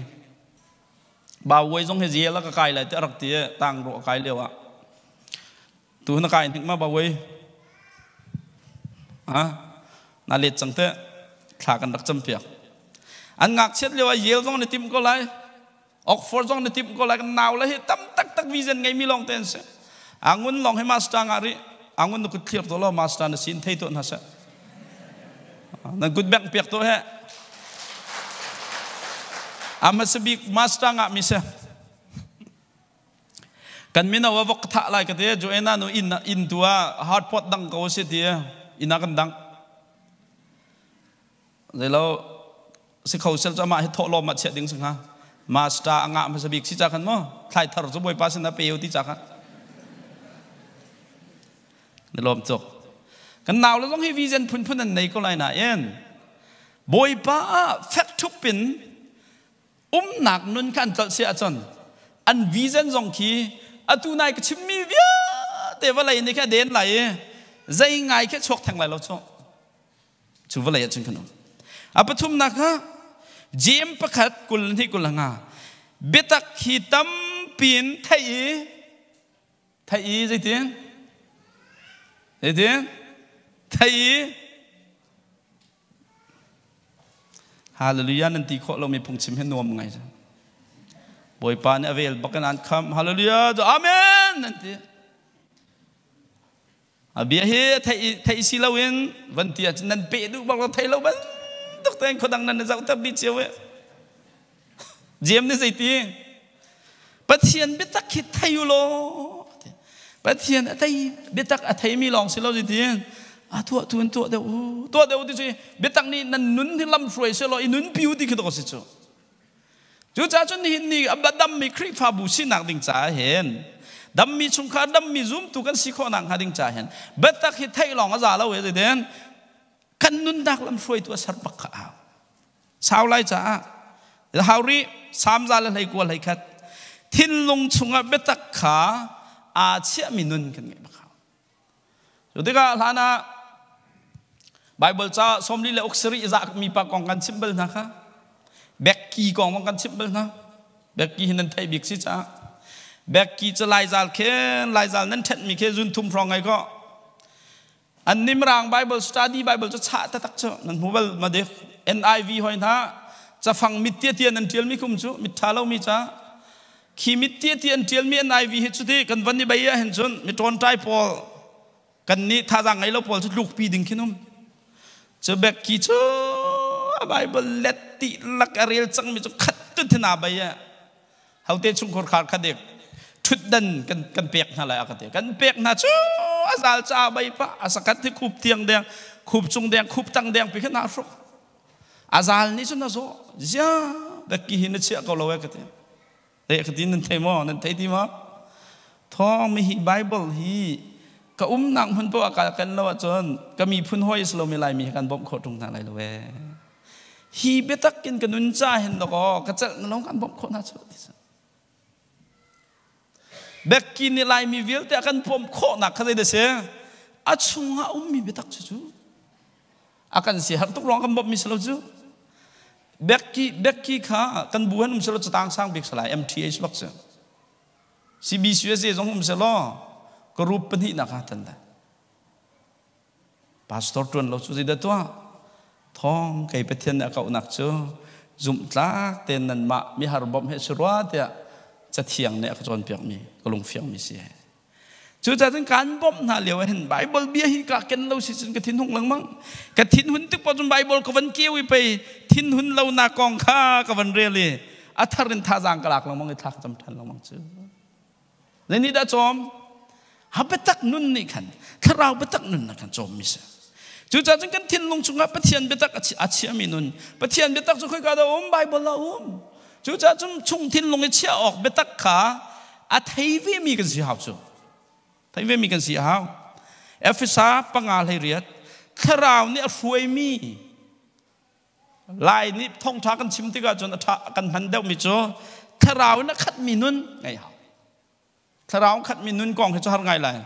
ba wei zong hi zial a ka kai lai ti a rak ti tang ro a kai lio ah tu na kai hnik ma ba wei ha na let cang te thla kan rak cam piak an ngakchiat lio ah yel zong na tim ko lai Oxford zong na timh ko lai kan nau le hi tam taktak vision ngeimi lawng te an si. Angun lawng hi master ngah rih. Angun na kut thlir to lo master na sin thei to hna seh. Nan kut bek piak to he. Ama sabik master ngah mi se. Kan mino a vok tha lai ka te Joanna nu in in tua hardpot dang ko si ti ina kan dang. Zeilo si kho sel cu amah hi thawhlawm ah chiah ding si hnga master a ngah hmasa bik si ca khan maw thlai thar cu bawipa sin ah pe u ti ca khan na lawm tuk kan nau le zong hi vision phunphun an nei ko lai nain bawipa ah fek thup in umnak nun kha an tlolh si ahcun an vision zong khi atu nai ka chimmi vialte vawlei nih kha den lai i zei ngai khi chuak theng lai lo cu Cu vawlei ah cun kan um. A pathumnak ah Jeim 1 22 biatak hi tampi in theih i theih i zeitin zeitin theih i Hallelujah nan ti khawh lomi phungchim hi nuam ngai. Bawipa nih a vel bak in an kham. Hallelujah. Amen. Nan ti. A bia hi theih si loin van ti ahcun nan peh duh bak lo, thei lo bantuk tein khuadang nan i zohter dih cio i. Jeim nih zeiti? Pathian biatak hi thei u law, Pathian a thei biatak a theimi lawng si lo, zeiti? A tuah tu in tuah deuh u, tuah deuh u ti cu biatak nih nan nun hi lam hruai seh law i nunpi u ti khi dawh si cu. Cucaah cun nihin ni a dammi Khrihfabu sinak ding caah hin, dammi chungkhar, dammi zumtu kan si khawhnak hnga ding caah hin, biatak hi theih lawng a za lo e, zeitin kan nunnak lam hruaitu a ser bak kha a hau. Sau lai caah hau rih. Salm 121. Thinlung chungah biatak kha aa chiahmi nun kan ngeih bak hau. Cu tikah hlan ah Bible ca 47 za mi pa kong kan chimh bal hna kha. Becky kong kan chimh bal hna. Becky hi nan theih bik si caah. Becky cu Laizal khin, Laizal nan ṭhenhmi khi zun thum hrawng ngai ko. An nimrang Bible study Bible cu chah taktak cu nan hmu bal ma dik? NIV hoi hna cafang mit tia tia nan ṭialmi kum cu mit ṭha lomi ca khi mit tia tia an ṭialmi NIV hi cu ti kan van i bei ah hin cun mi ṭawnṭai pawl kan nih thazaang ngei lo pawl cu tlukpi ding khin um cu. Becky cu a Bible let ti lak a rel cangmi cu khat tu thina bei ah hote chungkhur khar kha dik ṭhutdan kan pek hna lai a ka ti. Kan pek hna cu a zal ca bai pa a sakat hi khup tiang deng, khup cung deng, khup tang deng pi khan a hruk. A zal nih cun a zawh zia. Becky hi na chiah ko lo e ka ti e ka ti. Nan thei maw? Nan thei ti maw? Thawng mi hi Bible hi ka umnak hmun poah ka kan lo ahcun ka miphun hawi si lomi Laimi hi kan bawmh khawh ṭung hna lai lo e. Hi biatak in ka nun ca hin dakaw ka celh na long kan bawmh khawh hna cu ti. Becky nih Laimi vialte a kan bawmh khawhnak kha zei dah si? A chungah ummi biatak cu cu a kan si har tuk ruang kan bawmh mi si lo cu. Becky Becky kha kan bu han um selo catang sang bik salai MTH bak si CBCUSA zong um selo group pahnih nak ha tan da pastor tuan lo cu zeidah tuah? Thawng kei Pathian nih a kauhnak cu zumhtlak tein nanmah mihar bawmh he si rua tiah Cathiang nih a ka cawnpiakmi ka lungfiang mi si. Cucaah cun kan bawmh hna lio ah hin Bible bia hi ka ken lo si cun ka thinhung lengmang. Ka thinhun tik paoh cun Bible ka van keu i pei thinhun lo nak kong kha ka van rel i a thar in thazaang ka lak lengmang i thla ka cam ṭhan lengmang cu. Zei nih dah cawm? Ha biatak nun nih khan, thlarau biatak nun na kan cawm mi si. Cucaah cun kan thinlung chungah Pathian biatak a chiami nun, Pathian biatak cu khoika dah um? Bible ah um. Cucaah cun chung thinlung i chiah awk biatak kha a thei ve mi kan si hau cu. Thei ve mi kan si hau. Efesa 5:18. Thlarau nih a hruaimi. Lai nih thawngṭha kan chim tikah cun a ṭha kan hman deuhmi cu thlarau in a khatmi nun ngeih hau. Thlarau in khatmi nun kong hi cu har ngai lai.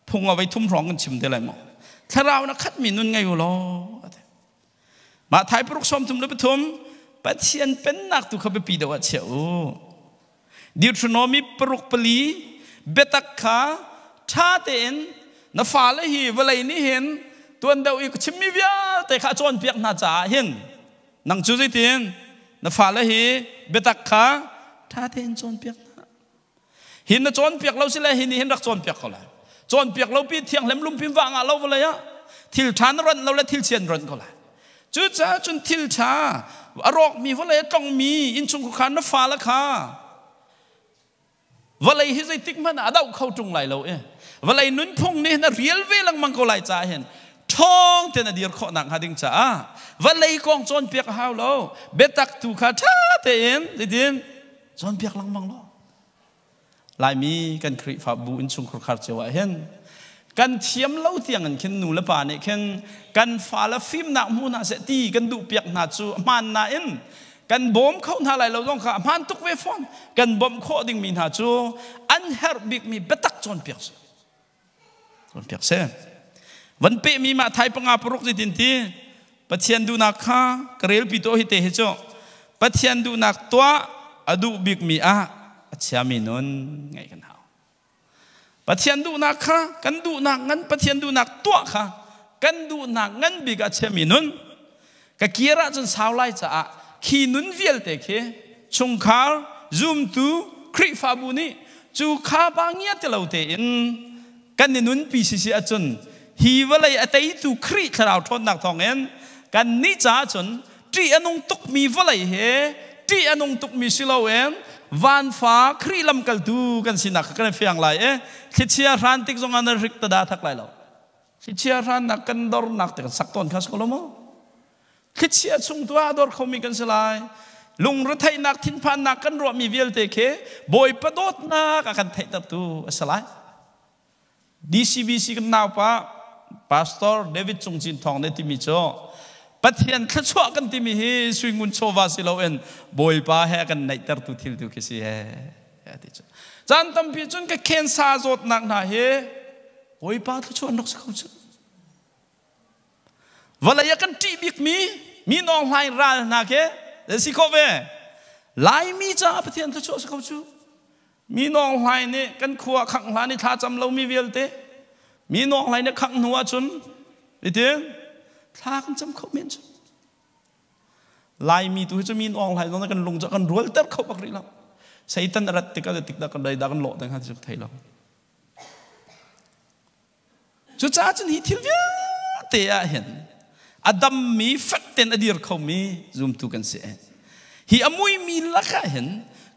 Phung a vei thum hrawng kan chim te lai maw. Thlarau in a khatmi nun ngei u law. Mah Thai 6:33. Pathian pennak tu kha biapi deuh ah chia u. Deuteronomy 6:4. Biatak kha ṭha tein na fale hi vawlei nih hin tuan deuh i ka chimmi vialte kha a cawnpiak hna caah hin nang cu zeitin na fale hi biatak kha ṭha tein cawnpiak hna. Hin na cawnpiak lo si le hi nih hin rak cawnpiak ko lai. Cawnpiak lo pi thianghlim lungpim va ngah lo vawlei ah thil ṭha na ronh lo le thil chia na ronh ko lai. Cucaah cun thil ṭha a rawkmi vawlei a tlongmi innchung khuakhan na fale kha vawlei hi zeitik hmanh ah a doh kho ṭung lai lo i vawlei nunphung nih hin a rial ve lengmang ko lai caah hin ṭhawng tein a dir khawh nakhnga ding caah vawlei kong cawnpiak a hau lo, biatak tu kha ṭha tein zeitin cawnpiak lengmang law. Laimi kan Khrihfabu innchungkhur khar cio ah hin kan thiam lo tiang in khin nu le pa nih khin kan fale fimnak hmu hna seh ti kan duh piak hna cu hmaan nain kan bawm kho hna lai lo zong kha hmaan tuk ve fawn. Kan bawmh khawh dingmi hna cu an herh bikmi biatak cawnpiak si, cawnpiak si. Van pehmi mah Thai 5:6 zeitin ti? Pathian duhnak kha ka relpi to hi te hi cu Pathian duhnak tuah a duh bikmi ah a chiami nun ngeih kan hau. Pathian duhnak kha kan duhnak ngan, Pathian duhnak tuah kha kan duhnak ngan bik ah chiami nun. Ka kir ahcun sau lai caah khi nun vialte khi chungkhar, zumtu, Khrihfabu nih Cu kha ba ngia ti lo tein kan i nunpi sisi ahcun hi vawlei a teitu Khrih thlarau ṭhawnnak thawngin kan nih caah cun ṭih a nung tukmi vawlei he ṭih a nung tukmi si loin vanfa Khrih lamkaltu kan sinak kha kan i fiang lai i thlichia hran tik zongah na rik tada thak lai lo. Thlichia hrannak kan dornak te kan sak tawn kha si ko lo maw? Thlichia chung tu ah a dor khomi kan si lai. Lungretheihnak, thinphannak kan ruahmi vialte khi Bawipa dawtnak a kan theihtertu a si lai. DCBC kan naupa Pastor David Cung Cin Thawng nih timi cu Pathian thluachuah kan timi hi suingun chawva si loin Bawipa he a kan naihtertu thil tu khi si he ti cu. Caan tampi cun ka khensa zawtnak hna hi Bawipa thluachuah an rak si kho cu. Vawlei ah kan ṭih bikmi mi nawng hlaing ral hna khi si khawh ve. Laimi caah Pathian thluachuah si kho cu. Mi nawng hlai nih kan khua khangh hlan i thla cam lomi vialte mi nawng hlai nih khangh hnu ahcun itin thla kan cam kho men cu. Laimi tu hi cu mi nawng hlai zong kan lung cu kan rualter kho bak rih lo. Satan a rat tikah tik dah kan rei dah kan lawh ding ha cu thei lo. Cucaah cun hi thil vialte ah hin a dammi fek tein a dir khomi zumtu kan si. Hi a muimi lakah hin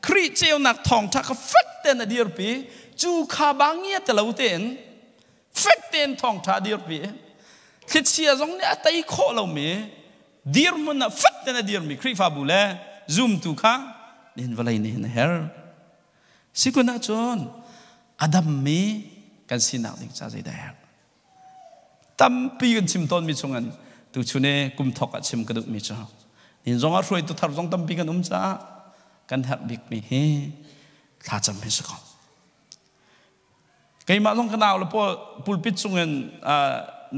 Khrih ceunak thawngṭha kha fek tein a dirpi, cu kha bangia te lo tein fek tein thawngṭha a dirpi. Thlichia zong nih a tei khawh lomi dirhmun ah fek tein a dirmi Khrihfabu le zumtu kha nihin vawlei nih hin a herh. Sikun ahcun a dammi kan sinak ding ca zeidah herh? Tampi kan chim tawnmi chungin tuchun i kum thok ah chim ka duhmi cu nin zong ah hruaitu thar zong tampi kan um caah kan herh bikmi hi thlacam hi si ko. Keimah zong ka nau le pawl pulpit chungin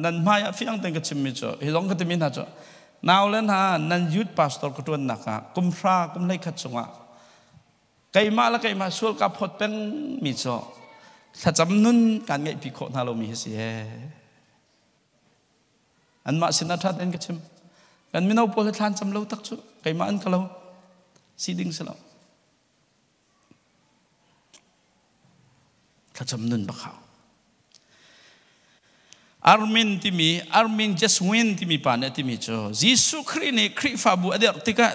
nan hmai ah fiang tein ka chimmi cu hi zong ka timi hna cu nau le hna nan youth pastor ka ṭuannak ah kum hra kum 11 chungah Keimah le keimah sual ka phawt pengmi cu thlacam nun kaan ngeihpi khawh hna lomi hi si he. Anmah sinah ṭha tein ka chim. Kan mino pawl hi thlan cam lo tak cu keimah an ka lo. Si ding si lo. Thlacam nun bak hau. Armin timi Armin Jeswin timi pa nih a timi cu Jesuh Khrih nih Khrihfabu a derh tikah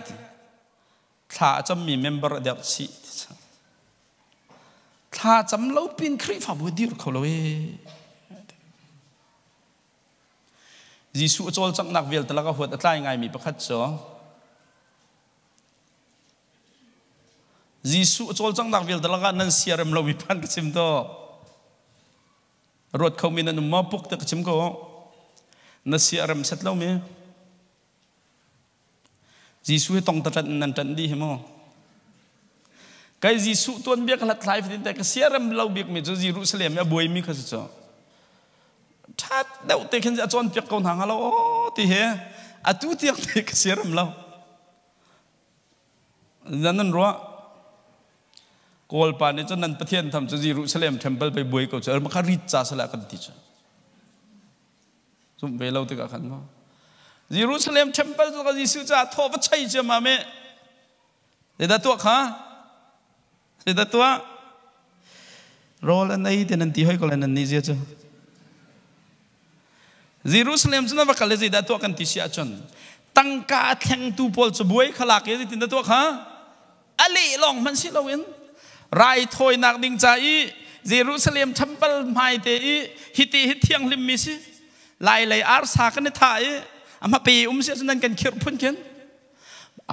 Thla a cammi member a derh chih. Thla cam lo pin Khrihfabu dir kho lo ee. Jesuh a cawlcanghnak vialte lak a huat a tlai ngaimi pakhat cu Jesuh a cawlcanghnak vialte lakah nan siarem lomi phan ka chim to. Ruat khomi nan um maw puk te ka chim ko. Na siarem set lomi. Jesuh hi tong ta ṭanh nan ṭanh dih hi mu. Kai Jesuh tuanbia ka hlathlai fatin te ka siarem lo bikmi cu Jerusalem i a buaimi kha si cu. Ṭhat deuh te khin a cawnpiak ko hna hnga lo aw ti hi atu tiang te ka siarem lo. Nan nan ruah Kawl pa nih cun nan Pathian tham cu Jerusalem temple pei buai ko cu kha rit ca sala kan ti cu. Zumh ve lo tikah khan maw Jerusalem temple cu Jesuh caah thaw va chei ciammam i zeidah tuah kha zeidah tuah rawl an ei ti nan ti hoi ko lai nan nih zia cu Jerusalem cu na va kal i zeidah tuah kan ti si ahcun tangka a thlengtu pawl cu buai kha lak i zeitin dah tuah kha a leh lawng hmanh si loin raithawinak ding ca i Jerusalem temple hmai te i hiti hi thianghlim mi si lai lei arsa kan i thah i a hmape um si ahcun nan kan khirh phun khin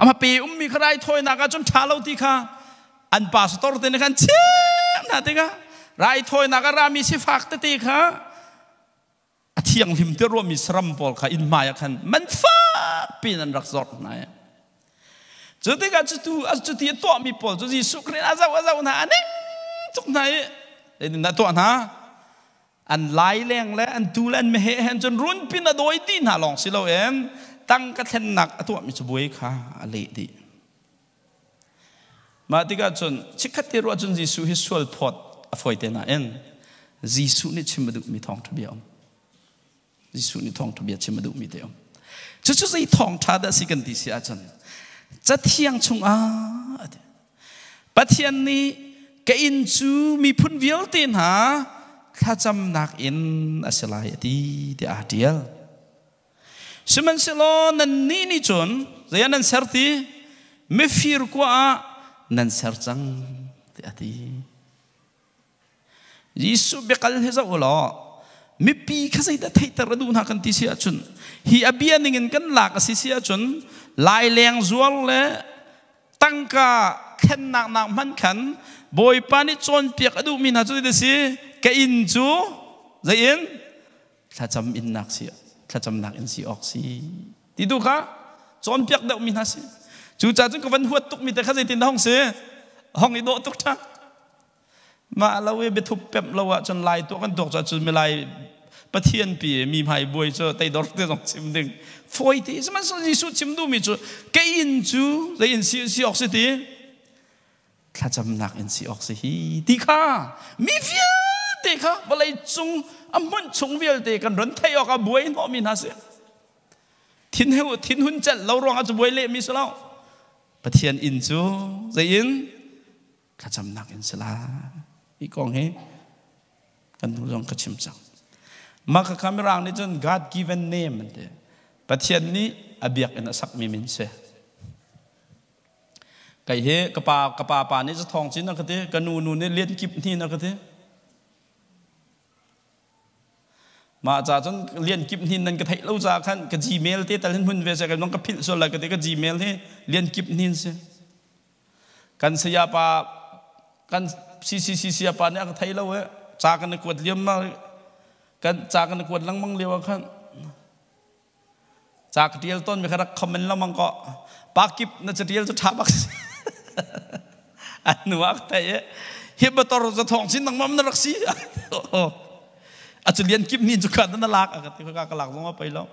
a hmape ummi kha raithawinak ah cun ṭha lo ti kha an pastor te nih khan chim hna tikah raithawinak a rami sifak tete kha a thianghlim ti ruahmi saram pawl kha inn hmai ah khan man fak piin an rak zawrh hna i cu tikah cutu cuti a tuahmi pawl cu Jesuh Khrih a zoh a zoh hna a ning tuk hna i zeitindah tuah hna an lai leng le an tu le an meheh hen cun runpin a dawi dih hna lawng si loin tangka thlennak a tuahmi cu buai kha a leh dih Mah tikah cun chikkhat te ruah cun Jesuh hi sual phawt a fawi te nain Jesuh nih chim a duhmi thawngṭha bia um. Jesuh nih thawngṭha bia chim a duhmi te um. Cucu zei thawngṭha dah si kan ti si ahcun Cathiang chungah Pathian nih Ka inn cu miphun vialte hna thlacamnak inn a si lai a ti tiah aa ṭial. Sihmanhsehlaw nannih nih cun zei ah nan ser ti? Mifir kua ah nan ser cang tiah a ti. Jesuh biakal hi zoh u law mipi kha zeidah theihter a duh hna kan ti si ahcun hi a bia ningin kan lak a si si ahcun laileng zuar le tangka thlennak nak hmanh khan Bawipa nih cawnpiak a duhmi hna cu zeidah si ka inn cu zei in thlacam innak si thlacamnak in si awk si ti tu kha cawnpiak deuhmi hna si. Cucaah cun ka van huat tukmi te kha zeitin dah hong si hong i dawh tuk ṭha. Mah lo i biathup pemh lo ahcun lai tuah kan tuak cun milai Pathian pi mi hmai buai cu teidor te zong chim ding fawi te. Sihmanhsehlaw Jesuh chim duhmi cu ka inn cu zei in si si awk si ti thlacamnak in si awk si hi ti kha mi vialte kha vawlei cung a hmunh chung vialte kan ron theih awk ah buai hnawhmi hna si. Thin thinhun celh lo ruangah cu buai lehmi si lo. Pathian inn cu zei in thlacamnak in si lai. Hi kong hi kan hnu zong ka chim cang. Mah kha Mirang nih cun God given name an ti. Pathian nih a biakinn a sakmi min si. Kei hi ka pa ka pa pa nih Zathawng Cin a ka ti, ka nu nu nih Lian Kip Hnin a ka ti. Mah ca cun Lian Kip Hnin nan ka theih lo ca khan ka Gmail te tal hin hun ve se ka nong ka philh sual lai ka ti. Ka Gmail hi Lian Kip Hnin si. Kan saya pa kan CCC saya pa nih a ka thei lo e ca kan i kuat liam ma kan ca kan i kuat lengmang lio ah khan ca ka tial tawn mi kha rak comment lengmang ko pa kip na catial cu tha bak si an nu ah ka thei e hi motor za thong chin nangmam na rak si a cu lian kip ni cu kha na lak a ka ti ka ka lak zong a pei lo.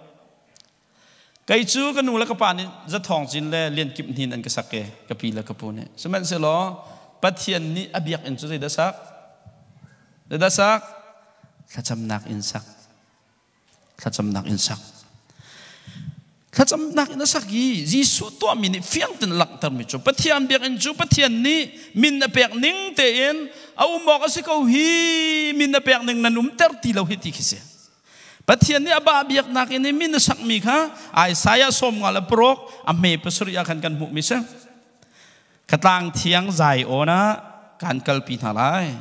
Kei cu ka nu le ka pa nih Zathawng Cin le Lian Kip Hnin an ka sak e, ka pi le ka pu nih. Sihmanhsehlaw Pathian nih a biakinn cu zeidah sak? Zeidah sak? Thlacamnak inn sak. Thlacamnak inn sak. Thlacamnak inn a sak i Jesuh tuahmi nih fiang tein langhtermi cu Pathian biakinn cu Pathian nih min a pek ning tein a um awk a si ko hi min a pek ning nan umter ti lo hi ti khi si. Pathian nih a bah biaknak in min a sakmi kha Isaiah 56 a hme 7 ah khan kan hmuhmi si. Ka tlang thiang Zion ah kan kalpi hna lai.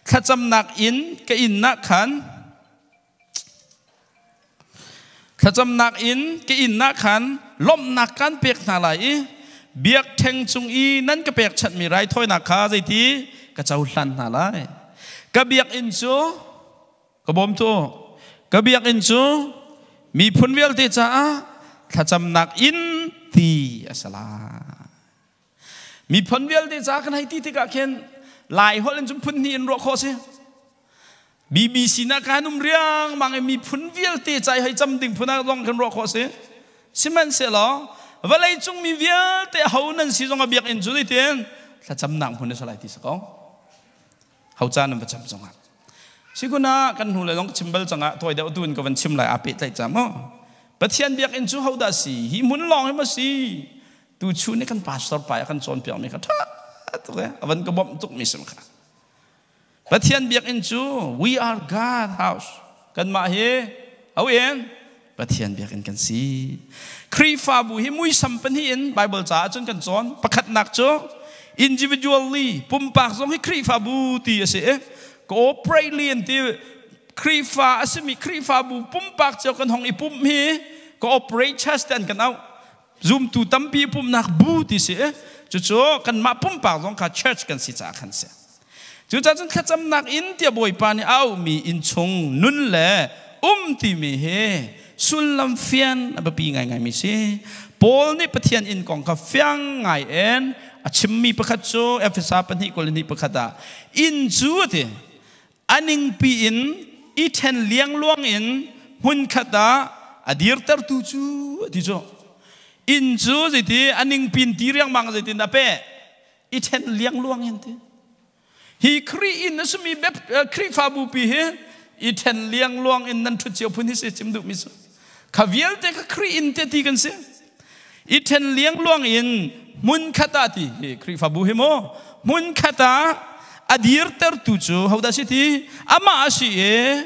Thlacamnak inn ka inn ah khan thlacamnak inn ka inn ah khan lawmhnak kan pek hna lai i biakṭheng cung i nan ka pekchanhmi raithawinak kha zeiti ka cohlan hna lai. Ka biakinn cu Ka bawmtu, ka biakinn cu miphun vialte caah thlacamnak inn ti a si lai. Miphun vialte caah kan hei ti tikah khin Lai holh in cun phun hnih in ruah khawh si. BBC na kan um riangmang i miphun vialte ca i hei cam ding phun ah zong kan ruah khawh si. Sihmanhsehlaw vawlei cung mi vialte ho nan si zong a biakinn cu zeitin thlacamnak hmun a si lai ti si ko. Ho ca nan va cam zongah sikuna kan hnu le zong chim bal cangah tawi deuh tu in ka van chim lai aa pehtlaih ca maw Pathian biakinn cu ho dah si hi hmun lawng hi ma si tu chu nih kan pastor pa kan cawnpiak mi kha tha tuk e avan ka bawmh tuk mi sim kha. Pathian biakinn cu we are God house, kanmah hi ho in Pathian biakinn kan si. Khrihfabu hi muisam pahnih in Bible caah cun kan cawn. Pakhatnak cu individually, pumpak zong hi Khrihfabu ti a si i corporately an ti. Khrihfa a simi Khrihfabu pumpak cio kan hong i pumh hi cooperate church te an kan auh. Zumtu tampi pumhnak bu ti si. Cucu kanmah pumpak zong kha church kan si caah khan si. Cucaah cun thlacamnak inn tiah Bawipa nih a auhmi innchung nun le um timi hi sullam fian a biapi ngaingaimi si. Paul nih Pathian inn kong kha fiang ngai in a chimmi pakhat cu Efesa 2:21 ah inn cu a ti a ningpi in i ṭhen liangluang in hmunkhat ah a dirtertu cu a ti cu. Inn cu zeiti a ningpin ti riangmang zeitin a peh i ṭhen liangluang in ti. Hi Khrih inn a simi Khrihfabu pi hi i ṭhen liangluang in nan ṭhut cio phun hi si chim duhmi cu. Kha vialte kha Khrih inn te ti kan si. I ṭhen liangluang in hmun khat ah ti hi Khrihfabu hi maw hmun khat ah. A dirtertu cu hodah si ti? Amah a si i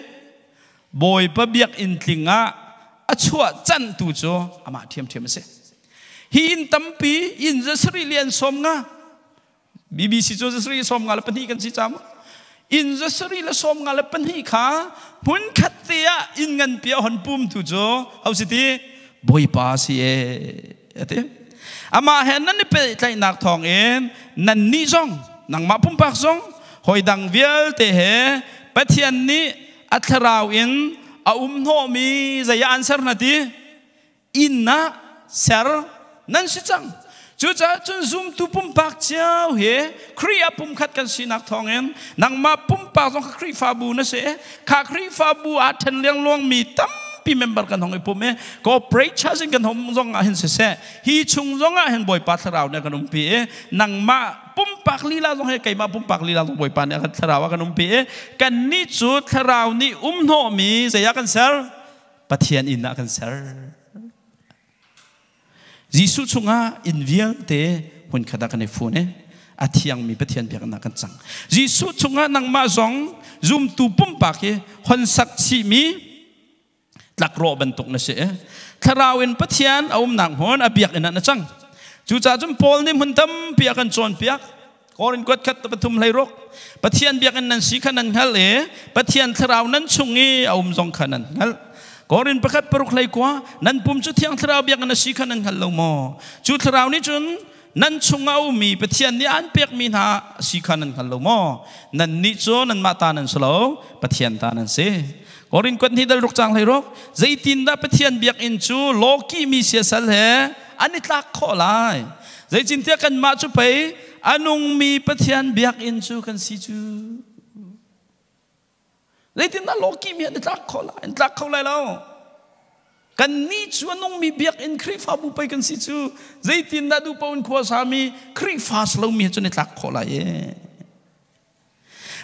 Bawipa biakinn tling ah a chuah canhtu cu amah ṭhiamṭhiam a si. Hi inn tampi inn zasarih le an sawm nga BBC cu zasarih 54 kan si cam. Inn zasarih le 52 kha hmun khat te ah inn nganpi a hon pumtu cu ho si ti? Bawipa si e ati. Amah he nan i pehtlaihnak thawng in nannih zong nangmah pumpak zong hawi dang vialte he Pathian nih a thlarau in a um hnawhmi zei ah an ser hna ti? Inn ah ser nan si cang. Cucaah cun zumtu pumpak cio hi Khrih ah pumkhat kan sinak thawngin nangmah pumpak zong kha Khrihfabu na si. Kha Khrihfabu aa ṭhen liangluangmi tampi member kan hong i pum i corporate church in kan hong zong ah hin siseh hi chung zong ah hin Bawipa thlarau nih a kan umpi i nangmah pumpak lila zong hi keimah pumpak lila zong Bawipa nih a kan thlarau a kan umpi i kannih cu thlarau nih um hnawhmi zei ah kan ser? Pathian inn ah kan ser. Jesuh chungah inn vialte hmunkhat ah kan i fun i a thiangmi Pathian biakinn ah kan cang. Jesuh chungah nangmah zong zumtu pumpak hi honsak chihmi tlakrawh bantuk na si. Thlarau in Pathian a umnak hmun a biakinn ah na cang. Cucaah cun Paul nih hmun tampi a kan cawnpiak. Korin kuat khat pathum hlei ruk Pathian biakinn nan si kha nan hngalh i Pathian thlarau nan chung i a um zong kha nan hngalh. Korin pakhat paruk hlei kua nan pum cu thiang thlarau biakinn a si kha nan hngal lo maw? Cu thlarau nih cun nan chung a ummi Pathian nih an pekmi hna si kha nan hngal lo maw? Nannih cu nanmah ta nan si lo, Pathian ta nan si. Korin kuat hnih dal ruk cang hlei ruk zeitindah Pathian biakinn cu lawki mi siasal he an i tlak khawh lai? Zeitintiah kanmah cu pei a nungmi Pathian biakinn cu kan si cu. Zeitindah lawki mi an i tlak khawh lai? An tlak kho lai lo. Kannih cu a nungmi biakinn Khrihfabu pei kan si cu. Zeitindah duh paoh in khua sami Khrihfa si lomi he cun i tlak khawh lai e?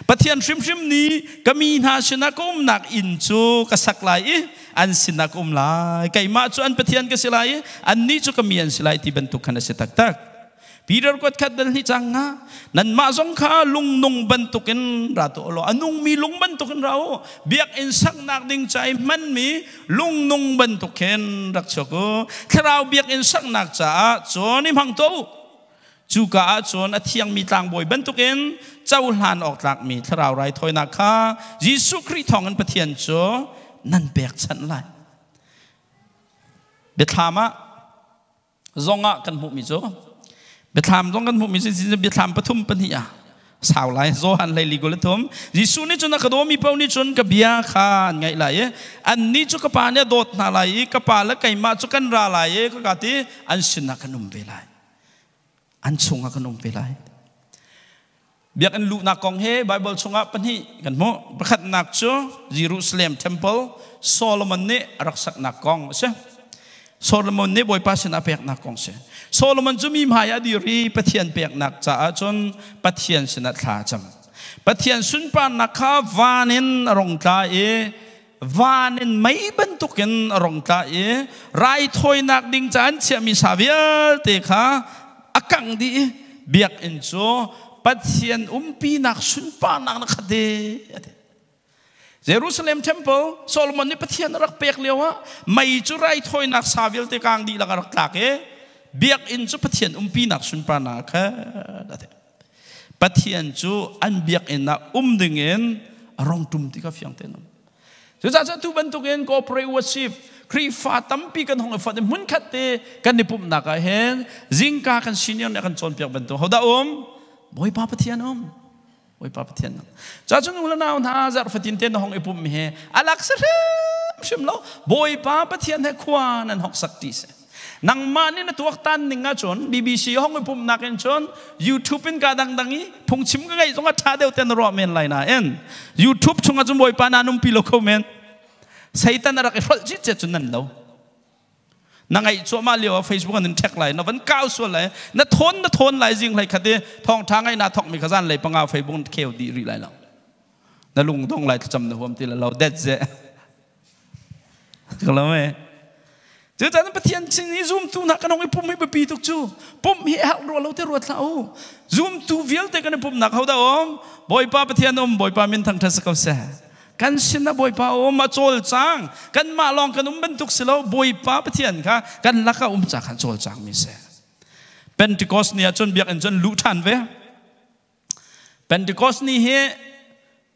Pathian hrimhrim nih ka mi hna sinah ka umnak inn cu ka sak lai i an sinah ka um lai. Keimah cu an Pathian ka si lai i annih cu ka mi an si lai ti bantuk khan a si taktak. Peter kuat khat dal hnih cang nga nanmah zong kha lungnung bantukin ra tuah law a nungmi lung bantukin ra u biakinn saknak ding ca i hmanmi lungnung bantuk khin rak chuak u thlarau biakinn saknak caah cun i hmang tuah u Cuka ah cun a thiangmi tlangbawi bantukin cohlan awk tlakmi thlarau raithawinak kha Jesuh Khrih thawngin Pathian cu nan pekchanh lai. Biathlam ah zongah kan hmuhmi cu biathlam zong kan hmuhmi cu biathlam pathum pahnih ah sau lai Johan hlei li thum Jesuh nih cun a ka dawmi paoh nih cun ka bia kha an ngaih lai i annih cu ka pa nih a dawt hna lai i ka pa le keimah cu kan ra lai i ka ti an sinah kan um ve lai. An chungah kan um ve lai. Biakinn luhnak kong he Bible chungah pahnih kan hmuh. Pakhatnak cu Jerusalem Temple Solomon nih a rak saknak kong a si. Solomon nih Bawipa sinah peknak kong si. Solomon cu mi hmai ah dir i Pathian peknak caah cun Pathian sinah thla a cam. Pathian sunparnak kha van in a rung tla i van in mei bantukin a rung tla i raithawinak ding ca an chiahmi sa vialte kha a kangh dih i biakinn cu Pathian umpinak sunparnak na khat dih. Jerusalem temple Solomon nih Pathian a rak pek lio ah mei cu raithawinak sa vialte kang dihlak a rak tlak i biakinn cu Pathian umpinak sunparnak a khat. Pathian cu an biakinn ah um dingin a rong ṭum ti kha fiang tein um. Cucaah tu bantukin corporate worship Khrihfa tampi kan hong i fonh i hmunkhat te kan i pumhnak ah hin zingka kan senior nih a kan cawnpiak bantuk hodah um? Bawipa Pathian um. Bawipa Pathian um. Cuacun u le nau hna zarh fatin te na hong i pumh mi hi a lak si hrimhrim lo. Bawipa Pathian he khua nan hok sak ti si. Nangmah nih na tuaktan ning ahcun BBC hong i pumhnak in cun YouTube in ka dangdang i phungchim ka ngeih zong a ṭha deuh ten ruah men lai nain YouTube chungah cun Bawipa na numpi lo kho men. Satan a rak i hrolh citcet cun nan lo. Na ngaih cuahmah lio ah Facebook an in ṭhek lai, na van kau sual lai, na thawn na thawn lai zing hlei khat i thawngṭha ngaih na thawkmi kha zan lei panga Facebook kheu dih rih lai lo. Na lung dong lai thlacam na huam ti la lo. That's it. Ka lo me. Cucaah Pathian sin i zumtu hna kan hong i pum hi biapi tuk cu. Pumh hi a herh rua lo te ruat hlah u. Zumtu vialte kan i pumhnak ho dah um? Bawipa Pathian um, Bawipa min thangṭhat si ko seh. Kan sin ah Bawipa um, a cawlcang. Kanmah lawng kan um bantuk si lo, Bawipa Pathian kha kan lakah um ca khan cawlcang mi si. Pentecost ni ah cun biakinn cun luh ṭhan ve. Pentecost ni hi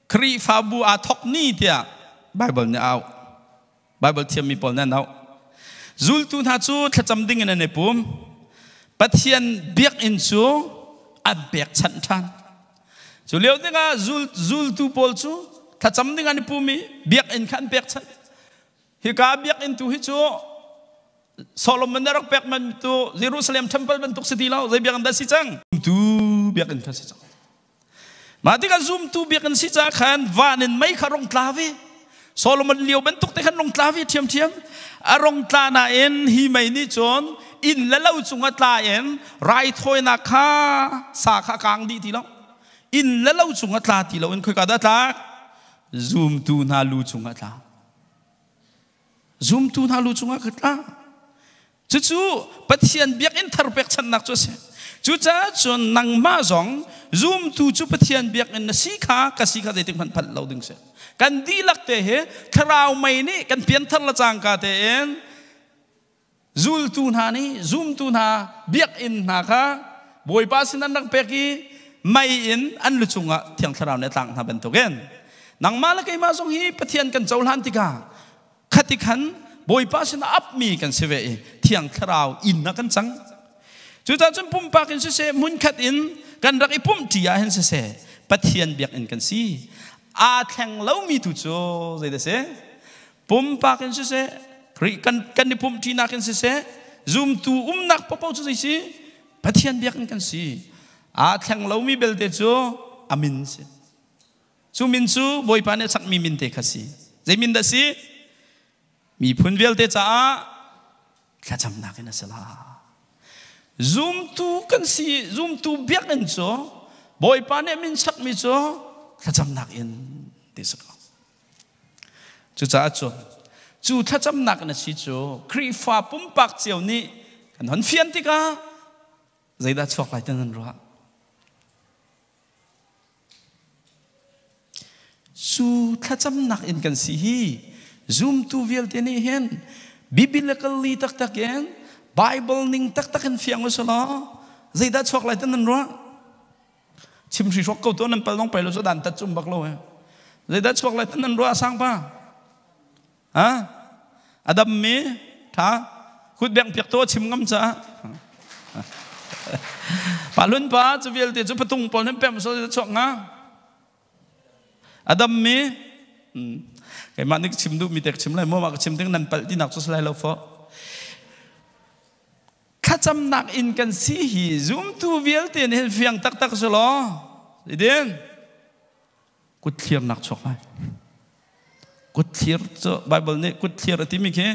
Khrihfabu aa thawk ni tiah Bible nih a auh. Bible thiammi pawl nih an auh. Zultu hna cu thlacam ding in an i pum. Pathian biakinn cu an pekchanh ṭhan. Cu lio dingah zultu pawl cu thlacam ding an i pum i biakinn kha an pekchanh. Hika biakinn tu hi cu Solomon nih a rak pek man tu Jerusalem temple bantuk si ti lo. Zei biakinn dah si cang? Tu biakinn kha si cang. Mah tikah zumtu biakinn si ca khan van in mei kha rong tla ve. Solomon lio bantuk te khan rong tla ve ṭhiamṭhiam. A rong tla nain hi mei nih cun inn le lo cungah tla in raithawinak kha sa kha a kang dih ti lo. Inn le lo cungah tla ti lo in khoika dah tlak? Zumtu hna lu cungah tla. Zumtu hna lu cungah ka tla. Cucu Pathian biakinn thar pekchanhnak cu a si. Cucaah cun nangmah zong zumtu cu Pathian biakinn na si kha ka si kha zeitik hmanh phanh lo ding si. Kan dihlak te hi thlarau mei nih kan pianthar le cangka tein zultu hna nih zumtu hna biakinn hna kha Bawipa sin an rak pek i mei in an lu cungah Thiang Thlarau nih a tlangh hna bantukin nangmah le keimah zong hi Pathian kan cohlan tikah Khati khan Bawipa sinah apmi kan si ve i Thiang Thlarau inn ah kan cang. Cucaah cun pumpak in siseh, hmunkhat in kan rak i pumhṭi ah hin siseh, Pathian biakinn kan si. Aa thleng lomi tu cu zeidah si? Pumpak in siseh, Khrih kan, kan i pumhṭinak in siseh, zumtu umnak paohpaoh cu zei si? Pathian biakinn kan si. Aa thleng lomi belte cu a min si. Cu min cu Bawipa nih a sakmi min te kha si. Zei min dah si? Miphun vialte caah thlacamnak in a si la. Zumtu kan si, zumtu biakinn cu Bawipa nih min sakmi cu thlacamnak in ti si ko. Cucaah cun cu thlacamnak in a si cu Khrihfa pumpak cio nih kan hon fian tikah zeidah chuak lai ti nan ruah? Cu thlacamnak in kan si hi zumtu vialte nih hin biblically taktak in Bible ning taktak in fiang usih law zeidah chuak lai ti nan ruah? Chim hri hruak ko tu nan pal nong pai lo cu dan tat cum bak lo he. Zeidah chuak lai ti nan ruah sang pa? Ha? A dam mi tha kut beng piak to chim ngam ca. Pa lun pa cu vialte cu patung pawl nan pem so chuak nga. A dam mi keimah nih chim duh mi tek chim lai maw ma ka chim ding nan palh tinak cu lai lo fo. Thlacamnak in kan si hi zumtu vialte nih hin fiang taktak su law. Idin. Kut thlirnak chuak lai. Kut thlir cu Bible nih kut thlir a timi khi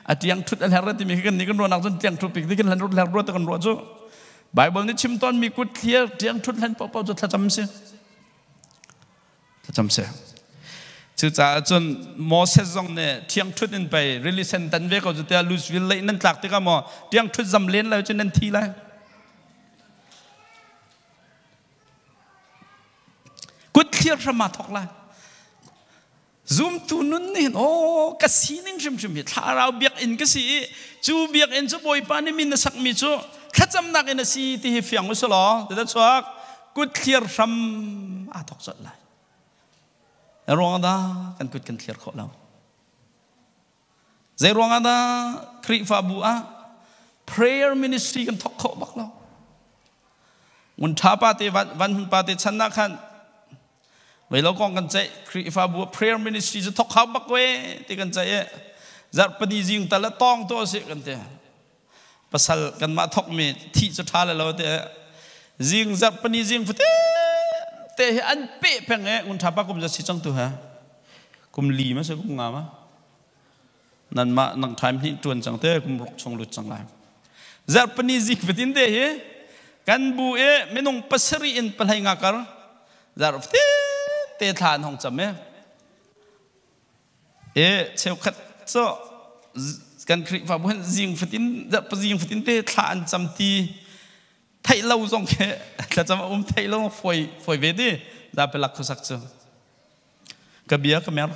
a tiang thut a hler a timi khi kan nih kan ruahnak cun tiang thut pik ti kan hlan rut hler ruat kan ruah cu Bible nih chim tawnmi kut thlir tiang thut hlen paohpaoh cu thlacam si thlacam si cucaah cun Moses zong nih thiang thut in pei rili sen tan ve ko cu tiah Louisville lei nan tlak tikah maw tiang thut zam len lai cu nan thi lai Kut thlir hram aa thawk lai. Zumtu nun nih hin aw ka sining hrimhrim hi thlarau biakinn ka si i cu biakinn cu Bawipa nih min a sakmi cu thlacamnak in a si ti hi fiang usih law ti chuak kut thlir hram aa thawk colh lai. Ruang dah kan kut kan thlir khawh lo. Zei ruangah dah Khrihfabu ah prayer ministry kan thawk khawh bak lo? Ngun ṭha pa te van hun pa te chan ah khan vei lo kong kan ceih Khrihfabu ah prayer ministry cu thawk hau bak we ti kan ceih i zarhpini zing tal ah tawng to si kan ti. Pasal kanmah thawkmi thih cu ṭha le lo te zing zarhpini zing fate te hi an peh peng e ngun ṭha pa kum za si cang tu ha kum li ma se kum nga ma nanmah nang time hnih ṭuan cang te kum ruk chung lut cang lai zarhpini zik fatin te hi kan bu i minung pasarih in pahlei nga kar zarh fatin te thla an hong cam e e cheukhat cu Kan Khrihfabu hin zing fatin zing fatin te thla an cam ti theih lo zong khi thlacam a um theih lo foi foi ve di zapi lak khuasak cu ka bia ka mer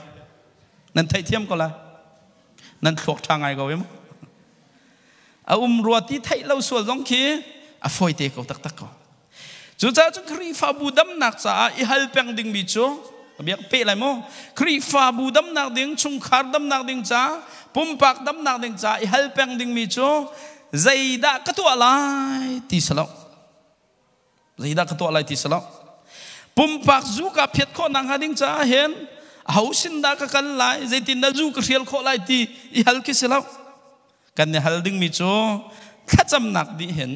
nan theihthiam ko la nan thluak ṭha ngai ko em a um rua ti theih lo sual zong khi a foi te ko taktak ko. Cucaah cun Khrihfabu damnak caah i hal peng dingmi cu biak pe lai maw? Khrihfabu damnak ding, chungkhar damnak ding ca, pumpak damnak ding ca i hal peng dingmi cu zeidah ka tuah lai ti si lo. Zeidah ka tuah lai ti si lo. Pumpak zu ka phiat khawh nak hnga ding caah hin aho sin dah ka kal lai, zeitin dah zu ka hrial khawh lai ti i hal khi si lo. Kan i hal dingmi cu thlacamnak nih hin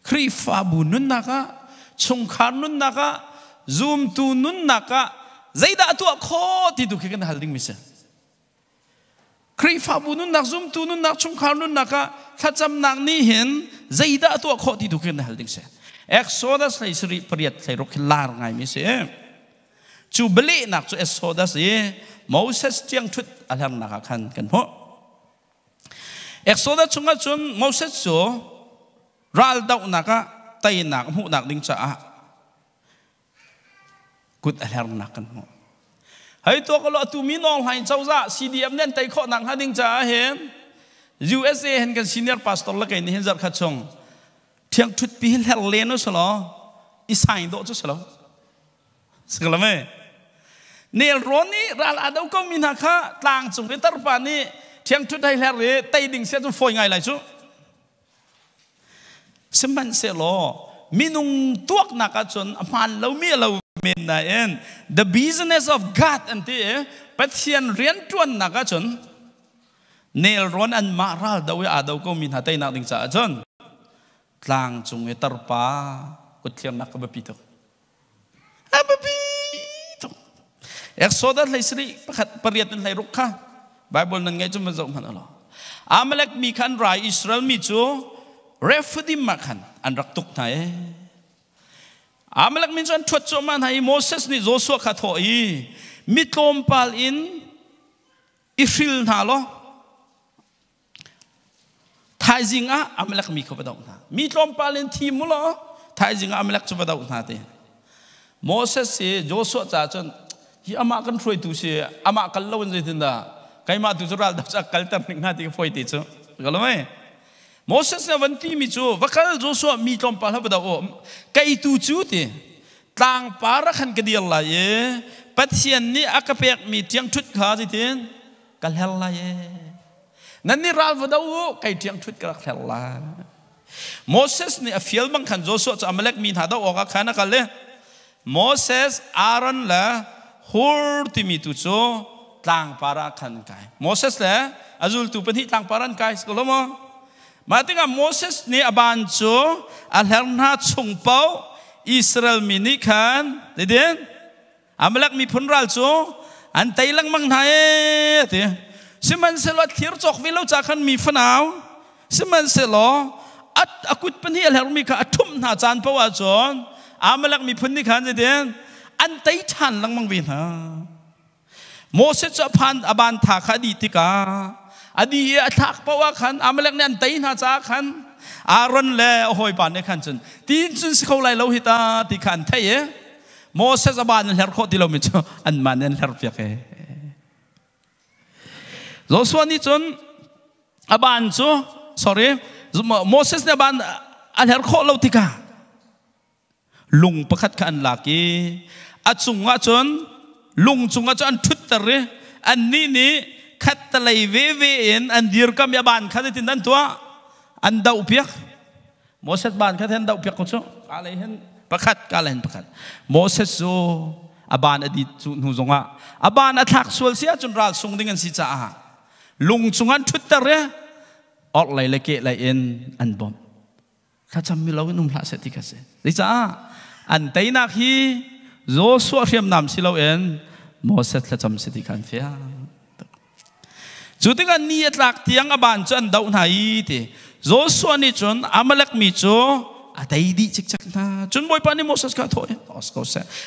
Khrihfabu nunnak ah, chungkhar nunnak ah, zumtu nunnak ah zeidah a tuah khawh ti tu khi kan hal dingmi si. Khrihfabu nunnak, zumtu nunnak, chungkhar nunnak ah thlacamnak nih hin zeidah a tuah khawh ti tu khi kan hal ding si. Exodus hlei sarih pariat hlei ruk khi lar ngaimi si. Cu bialehnak cu Exodus i Moses tiang ṭhut a hlernak ah khan kan hmuh. Exodus chungah cun Moses cu raldohnak ah teinak hmuhnak ding caah kut a hlernak kan hmuh. Hei tuah ko atu mi Nawng Hlaing cozah CDF nih an tei khawh nak hnga ding caah hin USA hin kan senior pastor le kei nih hin zarh khat chung thiang thut pi hi hler len u selaw i saing dawh cu si lo. Sikalame. Nelrawn i ral aa do ko mi hna kha tlang cung i tarpa nih ṭhiangṭhut hei hler i tei ding sia cu fawi ngai lai cu. Sihmanhsehlaw minung tuaknak ahcun a hmaan lomi a lo men nain the business of God an ti i Pathian rianṭuannak ahcun nelrawn anmah ral do i aa do komi hna teinak ding caah cun tlang cung i tarpa kutthliarnak ka biapi tuk. A biapi tuk. Exodus hlei sarih pakhat pariat in hlei ruk kha Bible nan ngeih cu man zoh hmanh ulaw. Amalek mi kha an ra i Israel mi cu Rephidim ah khan an rak tuk hna i Amalek mi cu an ṭhuat cuahmah hna i Moses nih Joshua kha thawh i mi tlawmpal in i hril hna law Thaizing ah Amalek mi kha va doh hna. Mi tlawmpal in thim u law thaizing ah Amalek cu va doh hna ti. Moses si Joshua ca cun hi amah kan hruaitu si amah kal lo in zeitindah keimah tu cu ral do cu kalter ning hna ti ka fawi ti cu ka lo mei. Moses nih van ti mi cu va kal Joshua mi tlawmpal ha va doh u kei tu cu ti tlangpar ah khan ka dir lai i Pathian nih a ka pekmi ṭiangṭhut kha zeitin ka hler lai e nan nih ral va do u kei ṭiang ṭhut ka rak hler lai. Moses nih a fial bang khan Joshua cu Amalek mi hna doh awkah khan a kal i Moses, Aaron le Hur timi tu cu tlangpar ah khan kai. Moses le a zultu pahnih tlangpar an kai si ko lo maw? Mah tikah Moses nih a ban cu a hler hna chung paoh Israel mi nih khan zeitin Amalek miphun ral cu an tei lengmang hna ee ti. Sihmanhsehlaw thir cawk ve lo ca khan mi fanau sihmanhsehlaw a kut pahnih a hlermi kha a ṭhumh hna caan paoh ahcun Amalek miphun nih khan zeitin an tei ṭhan lengmang ve hna. Moses cu a phan a ban tha kha a dih tikah a dih i a thlak paoh ah khan Amalek nih an tei hna caah khan Aaron le a hawipa nih khan cun tiin cun si kho lai lo hi ta ti kha an theih i Moses a ban an hler khawh ti lomi cu anmah nih an hlerpiak e. Joshua nih cun a ban cu sorry Moses nih a ban a hler khawh lo tikah lung pakhat kha an lak i a cungah cun lung cungah cun an ṭhutter i annih nih khattelei veve in an dirkam i a ban kha zeitin an tuah an dohpiak. Moses ban kha then dohpiak ko cu ka lei hin pakhat ka lei hin pakhat. Moses cu a ban a dit cu hnu zongah a ban a thlak sual si ahcun ral sung ding an si caah lung cung an ṭhutter i orhlei le kehlei in an bawmh. Thlacam mi lo in um hlah seh ti kha si. Zeicah an teinak hi Joshua hriamnam si loin Moses thlacam si ti kha an fiang. Cu tikah ni a tlak tiang a ban cu an doh hna i ti. Joshua nih cun Amalek mi cu a tei dih cikcek hna. Cun Bawipa nih Moses kha a thawh i,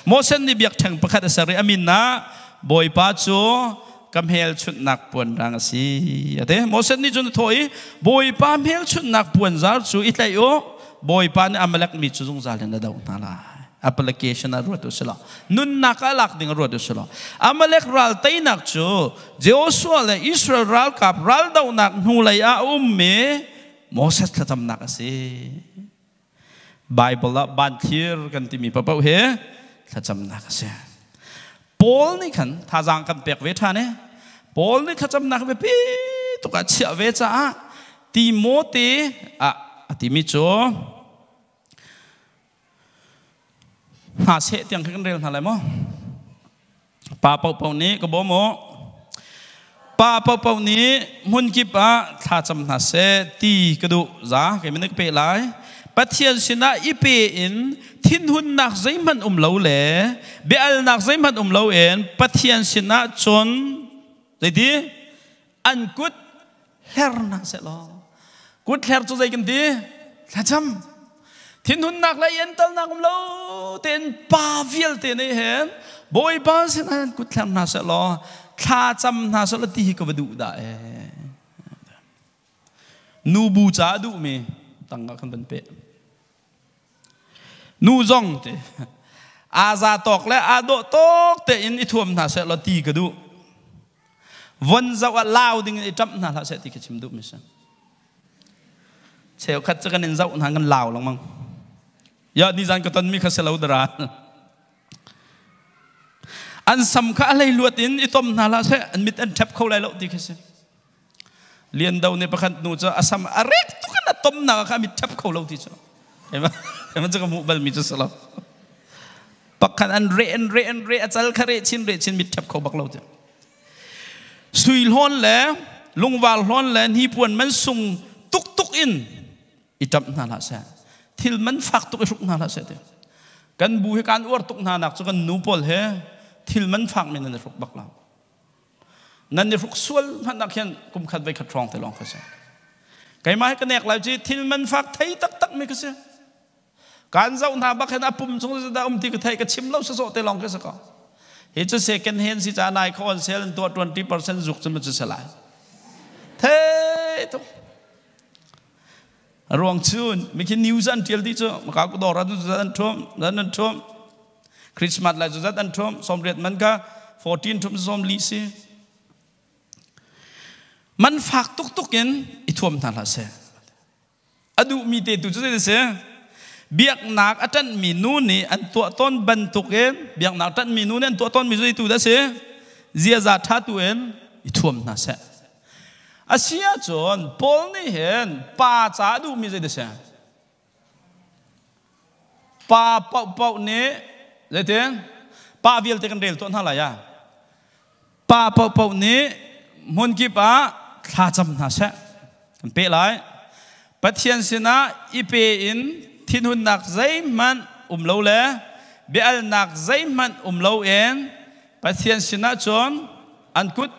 Moses nih biakṭheng pakhat a ser i a min ah Bawipa cu ka ka hmelchunhnak puanrang a si. A ti. Moses nih cun a thawh i, Bawipa hmelchunhnak puanzar cu i tlaih u, Bawipa nih Amalek mi cu zungzal in a doh hna lai. Application ah ruat u sih law, nunnak ah lak ding ah ruat u sih law, Amalek ral teinak cu Joshua le Israel ralkap raldohnak hnulei ah a ummi Moses thlacamnak a si. Bible ah banthlir kan timi paoh hi thlacamnak a si. Paul nih khan thazaang kan pek ve ṭhan i Paul nih thlacamnak biapi tuk ah chiah ve caah Timote ah a timi cu hna seh tiang khi kan rel hna lai maw? Pa paohpaoh nih ka bawm u. Pa paohpaoh nih hmunkip ah thlacam hna seh ti ka duh. Za kei ka pe lai. Pathian sinah i pe in thinhunnak zeihmanh um lo le biaalnak zeihmanh um loin Pathian sinah cun zeiti an kut hler hna seh law kut hler cu zei kan ti thlacam thinhunnak le entalnak um lo tein pa vialte nih hin Bawipa sinah an kut hler hna seh law thlacam hna seh law ti hi ka va duh dah ee nu bu ca a duhmi tang ah kan van peh nu zong ti aa za tawk le aa dawh tawk tein i thuam hna seh law ti ka duh Von zoh ah lau ding in i ṭamh hna hlah seh ti khi chim duhmi si. Cheukhat cu kan in zoh hna kan lau lengmang. Ya nizan ka tonmi kha si lo dara. An sam kha a hlei luat in i tom hna hlah seh an mit an ṭhep kho lai lo ti khi si. Lian Do nih pakhat nu cu a sam a rek tuk in a tomnak kha a mit ṭhep kho lo ti cu. Ema cu ka hmuh balmi cu si lo. Pakhat an re an re an re a cal kha re chin re chin mit ṭhep kho bak lo ti. Sui hlawn le lungvar hlawn le hnipuan man sung tuk tuk in i ṭamh hna hlah seh. Thil man fak tuk i hruk hna hlah seh ti. Kan bu hi kan uar tuk hna nak cu kan nu pawl he thil man fak men an i hruk bak lo. Nan i hruk sual hmanh ah khin kum khat voi khat hrawng te lawng kha si. Keimah hi ka nek lai ci thil man fak thei taktak mi ka si. Kan zoh hna bak hin a pum chung dah um ti ka thei ka chim lo sasawh te lawng ka si ko. Hi cu second hand si ca nai kho on sale an tuah 20% zuk cu cu si lai. Thei tuk. Ruang chun mi khi news an tial di cu maka ku dor an an thum an an thum Christmas lai cu zat an thum 80 man ka 14 thum 40 si man fak tuk tuk in i thuam hna hlah seh A duhmi te tu cu zei si? Biaknak a ṭanhmi nu nih an tuah tawn bantukin biaknak ṭanhmi nu nih an tuah tawnmi cu zei tu dah si? Ziaza ṭha tu in i thuam hna seh. A si ahcun Paul nih hin pa ca a duhmi zei dah si? Pa paohpaoh nih zeitin? Pa vialte kan rel tuah hna lai ah. Pa paohpaoh nih hmunkip ah thlacam hna seh. Kan peh lai. Pathian sinah i pe in thinhunnak zeihmanh um lo le biaalnak zeihmanh um loin Pathian sinah cun an kut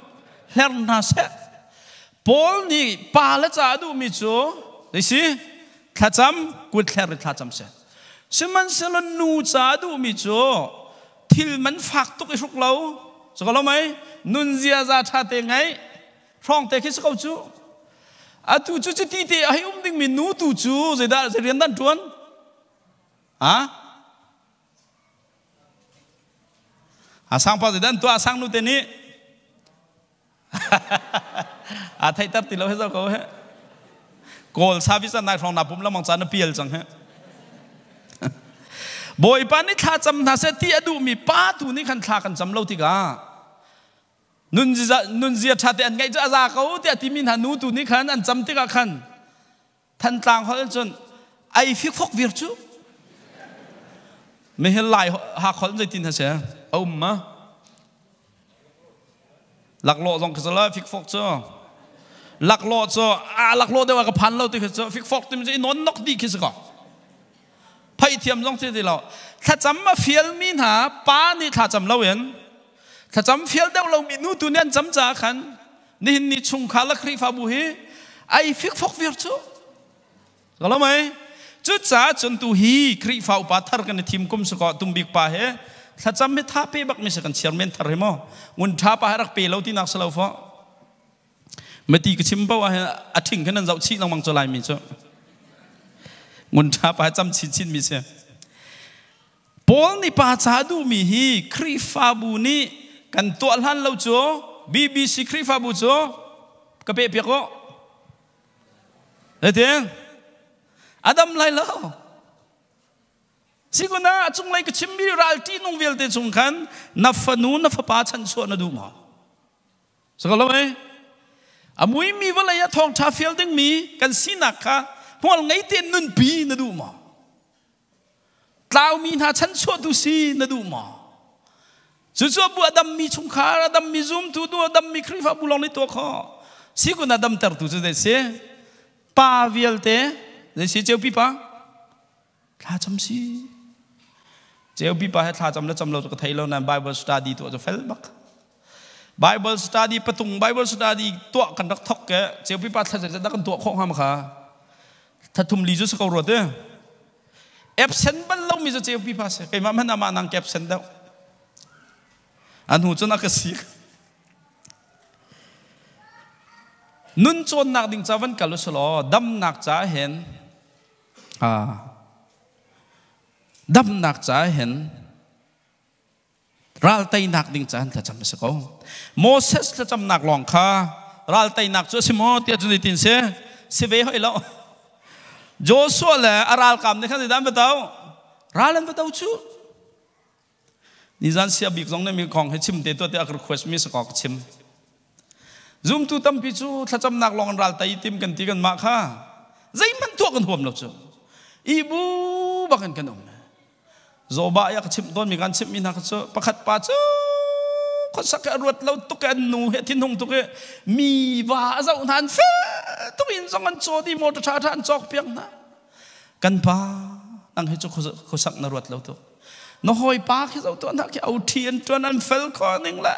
hler hna seh. Paul nih pa le ca a duhmi cu zei si? Thlacam, kut hler i thlacam seh. Sihmanhsehlaw nu ca a duhmi cu thil man fak tuk i hruk lo cu ko lo mei nun ziaza ṭha te ngei hrawng te khi si ko cu atu cu cuti te a hei um dingmi nu tu cu zeidah zei rian dan ṭuan ha a sangpa zeidah an tuah sang nu te nih Aa theihter ti lo he zo ko he. Kawl service nai hrawng na pum lamang caan na pial cang he. Bawipa nih thla cam hna seh ti a duhmi pa tu nih khan thla kan cam lo tikah nun nun zia ṭha te an ngeih cu a za ko tiah timi hna nu tu nih khan an cam tikah khan Thantlang holh cun ai fikfok vir cu mehel lai hak holh zeitin ha se a um ma laklawh zong khi la fikfok cu laklawh cu a laklawh deuh ka phan lo ti khi cu fikfok timi cu i non nok di khi si ko phai thiam zong ti ti lo thlacam a fial mi hna pa nih thlacam lo in thlacam fial deuh lo mi nu tu nih an cam caah khan nihin ni chungkhar le Khrihfabu hi ai fikfok viar cu ka lo mei cucaah cun tu hi Khrihfa upa thar kan i thim kum sakaw tumbik pa he Thlacam hi tha pe bak mi si kan chairman thar hi mo. Ngun tha pa rak pe lo ti nak salo fo. Mati ka chim po ah a thing khan an zoh chih lengmang cho lai mi cu. Ngun tha pa cam chin chin mi si. Paul nih pa ca duhmi hi Khrihfabu nih kan tuah hlan lo cu BBC Khrihfabu cu ka pe piak u. Zeitin? A dam lai lo. Sikuna a cunglei ka chimmi ral ṭihnung vialte chung khan na fanu na fapa chanchuah na duh maw? Saka lo eh? A muimi vawlei ah thawngṭha fial dingmi kan sinak kha hmual ngei tein nunpi na duh maw? Tlaumi hna chanchuahtu si na duh maw? Cucu bu a dammi chungkhar, a dammi zumtu tu, a dammi Khrihfabu lawng nih tuah khawh. Si kun a damtertu cu zei si? Pa vialte, zei si ceupi pa? Thlacam si. Ceupi pa he thlacam le cam lo cu ka thei lo nain Bible study tuah cu fel bak. Bible study patung Bible study tuah kan rak thok ke ceupi pa thla zeizat dah kan tuah khawh hnga ma kha? Thathum li cu si ko rua te. Absent bal lomi cu ceupi pa si. Keimah hmanh amah nang ka absent deuh. A hnu cun a ka sik. Nun cawnnak ding ca van kal usulaw damnak ca hin damnak ca hin ral teinak ding caan thlacam a si ko. Moses thlacamnak lawng kha ral teinak cu a si maw tiah cun zeitin si? Si ve hoi lo. Joshua le a ralkam nih khan zeidah an va do? Ral an va do cu. Nizan sia bik zong nih mi kong hi chim te tuah tiah a ka request mi si ko ka chim. Zumtu tampi cu thlacamnak lawng an ral tei tim kan ti kan mah kha zeihmanh tuah kan huam lo cu. Ibu bak in kan um. Zawba ya ka chimh tawnmi kan chimhmi hna kha cu pakhat pa cu khuasak a ruat lo tuk an nu he thinhung tuk i mi va a zoh hna an fel tuk in zong an caw di motor ṭha ṭha an cawk piak hna kan pa nang hi cu khuasak na ruat lo tuk na hawi pa khi zoh tuah hna khi OT an ṭuan an fel kho ning le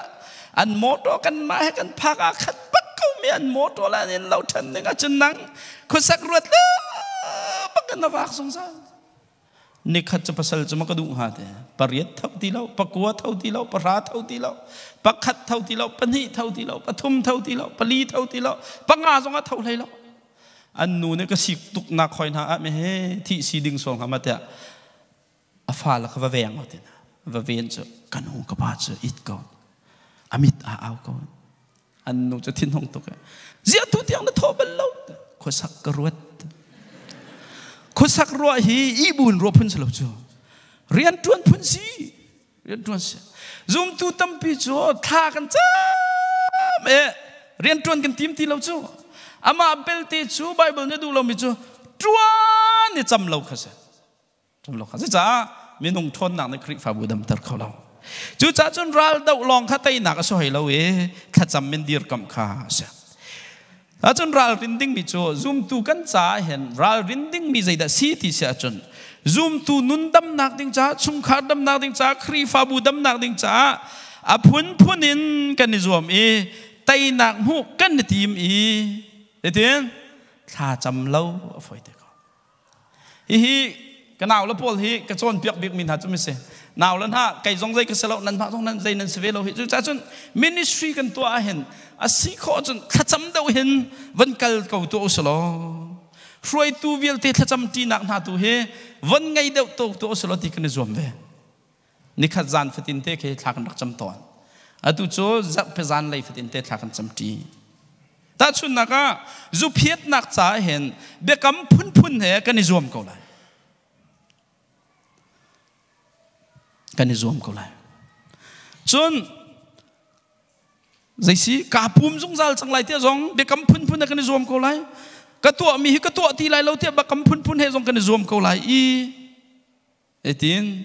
an motor kan mah he kan phak ah khat bak ko mi an motor le an in lo ṭhan ning ahcun nang khuasak ruat lo bak in na vak zungzal Nikhat cu pasal cu ma ka duh hnga te. Pariat tho ti lo, pakua tho ti lo, pahra tho ti lo, pakhat tho ti lo, pahnih tho ti lo, pathum tho ti lo, pali tho ti lo, panga zong a tho hlei lo. An nu nih ka sik tuk nak khoi hna ah me he thi si ding song hnga ma tiah a fa la kha va veng ti na va ven cu ka nu ka pa cu it ko amit a au ko An nu cu thinhung tuk e. Ziah tu tiang na thawh bal lo? Khuasak ka ruat. Khuasak ruah hi ihbun ruah phun si lo cu. Rian ṭuan phun si. Rian ṭuan si. Zumtu tampi cu thla kan cam e. Rian ṭuan kan tim ti lo cu. Amah belte cu Bible nih duh lomi cu ṭuan i cam lo kha si. Cucaah minung ṭhawnnak nih Khrihfabu damter kho lo. Cucaah cun ral doh lawng kha teinak a si hoi lo i thlacam in dirkamh kha a si. Ahcun ralrin dingmi cu zumtu kan caah hin ralrin dingmi zeidah si ti si ahcun zumtu nun damnak ding caah chungkhar damnak ding caah Khrihfabu damnak ding caah a phunphun in kan i zuam i teinak hmuh kan i tim i zeitin thlacam lo a fawi te ko. Hihi ka nau le pawl hi ka cawnpiak bikmi hna cu mi si. Nau le hna kei zong zei ka si lo, nan mah zong nan zei nan si ve lo hi. Cucaah cun ministry kan tuah ahhin a si khawh cun thlacam deuh hin van kal ko tuah usih law hruaitu vialte thlacam ṭinak hna tu hi von ngei deuh to tuah usih law ti kan i zuam ve. Nikhat zan fatin te khi thla kan rak cam tawn. Atu cu zarhpi zan lei fatin te thla kan cam ṭi. Tahchunhnak ah zuphiatnak caah hin biakam phunphun he kan i zuam ko lai. Kan i zuam ko lai. Cun zeisi kaa pum zungzal cang lai tiah zong biakam phunphun he kan i zuam ko lai. Ka tuahmi hi ka tuah ti lai lo tiah biakam phunphun he zong kan i zuam ko lai i Hitin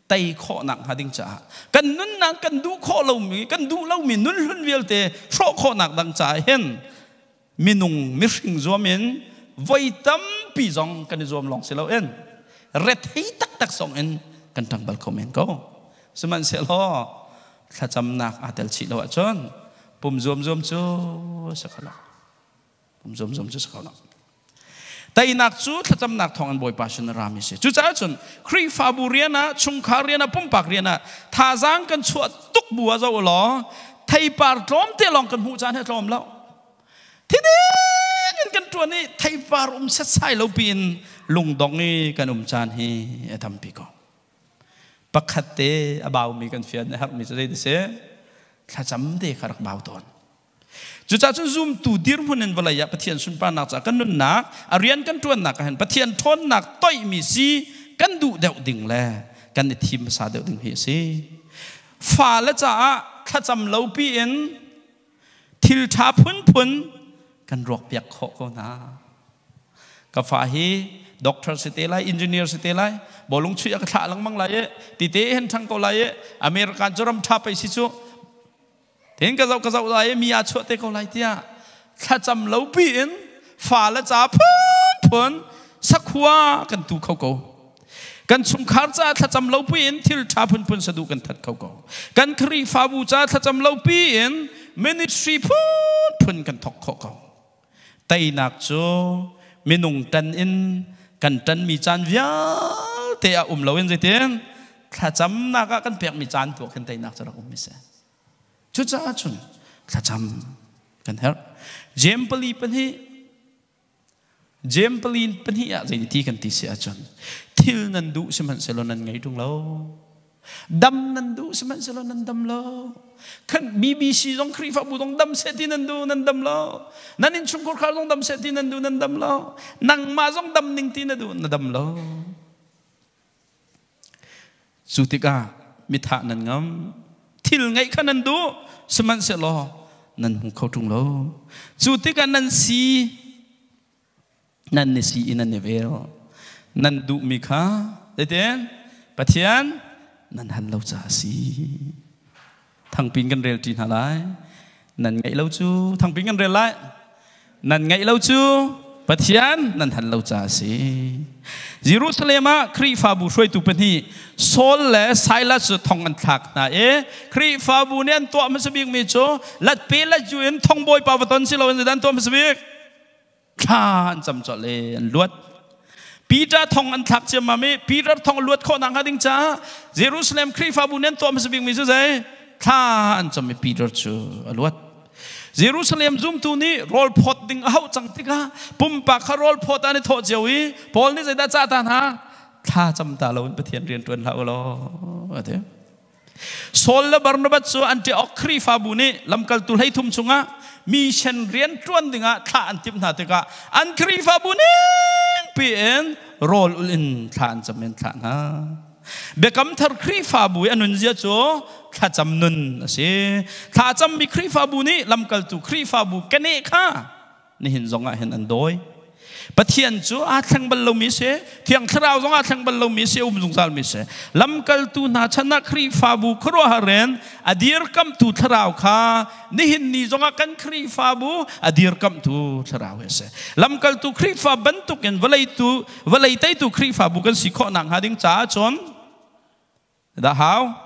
tei khawhnak hnga ding caah kan nunnak kan duh khawh lomi kan duh lomi nun hlun vialte hrawh khawhnak dang caah hin minung mihring zuam in voi tampi zong kan i zuam lawng si loin rethei taktak zong in kan ṭang bal kho men ko. Sihmanhsehlaw thlacamnak aa tel chih lo ahcun pum zuam zuam cu si kho lo. Pum zuam zuam cu si kho lo. Teinak cu thlacamnak thawng in Bawipa sin a rami si. Cucaah cun Khrihfabu rian ah, chungkhar rian ah, pumpak rian ah thazaang kan chuah tuk bu ah zoh law theipar tlawmte lawng kan hmuh caan hi tlawm lo. Thiding in kan ṭuan i theipar um setsai lo piin lungdong i kan um caan hi a tampi ko. Pakhat te a baumi kan fian a herhmi cu zei ti si? Thlacam te kha rak bau tawn. Cucaah cun zumtu dirhmun in vawlei ah Pathian sunparnak caah kan nunnak, a rian kan ṭuannak ah hin Pathian ṭhawnnak toihmi si kan duh deuh ding le kan i thim hmasa deuh ding hi a si. Fale caah thlacam lo piin thil ṭha phunphun kan ruakpiak khawh ko hna. Ka fa hi doctor si te lai, engineer si te lai, bawlung chuih a ka thlah lengmang lai i tite hen ṭhang ko lai i American cu ram ṭha pei si cu Tin ka zoh ka zoh lai i mi aa chuah te ko lai tiah thlacam lo piin fa le ca phunphun sakhua kan tu kho ko. Kan chungkhar caah thlacam lo piin thil ṭha phunphun saduh kan that kho ko. Kan Khrihfabu caah thlacam lo piin ministry phunphun kan thawk khawh ko. Teinak cu minung ṭan in kan ṭanmi caan vialte ah um loin zeitin thlacamnak ah kan pekmi caan tu ah khin teinak cu rak um mi si. Cucaah cun thlacam kan herh. Jeim pali pahnih Jeim pali pahnih ah zeiti kan ti si ahcun thil nan duh sihmanhsehlaw nan ngei ṭung lo. Dam nan duh sihmanhsehlaw nan dam lo. Kan BBC zong Khrihfabu zong dam seh ti nan duh nan dam lo. Nan innchungkhar khar zong dam seh ti nan duh nan dam lo. Nangmah zong dam ning ti na duh na dam lo. Cu tikah mithah nan ngam. Thil ngeih kha nan duh sihmanhsehlaw nan hmu kho ṭung lo. Cu tikah nan si nan ni si i nan i vel nan duhmi kha zeitin Pathian nan hal lo caah a si. Thangpin kan rel ṭi hna lai. Nan ngaih lo cu thangpin kan rel lai. Nan ngaih lo cu Pathian nan hal lo caah a si. Jerusalem ah Khrihfabu hruaitu pahnih Saul le Silas cu thong an thlak hna i Khrihfabu nih an tuah hmasa bikmi cu latpe latju in thongbawi pa va ton si loin zeidah an tuah hmasa bik? Thla an cam colh i an luat. Peter thong an thlak ciammam i Peter thong luat khawh nakhnga ding caah Jerusalem Khrihfabu nih an tuah hmasa bikmi cu zei? Thla an cam i Peter cu a luat. Jerusalem zumtu nih rawl phawt ding a hauh cang tikah pumpak kha rawl phawt an i thawh cio i Paul nih zeidah cah ta hna? Thla cam ta loin Pathian rian ṭuan hlah u law a ti. Saul le Barnabas cu Antioch Khrihfabu nih lamkaltu 13 chungah mission rian ṭuan dingah thlah an timh hna tikah an Khrihfabu ning piin rawl ul in thla an cam in thlah hna. Biakam thar Khrihfabu i a nunzia cu thlacam nun a si. Thlacammi Khrihfabu nih lamkaltu Khrihfabu keneh kha nihin zong ah hin an dawi. Pathian cu aa thleng bal lomi si, Thiang Thlarau zong aa thleng bal lomi si, um zungzal mi si. Lamkaltu hna chan ah Khrihfabu khuaruahhar in a dirkamhtu Thlarau kha nihin ni zong ah kan Khrihfabu a dirkamhtu Thlarau hi a si. Lamkaltu Khrihfa bantukin vawlei tu vawlei teitu Khrihfabu kan si khawh nakhnga ding caah cun Dah hau?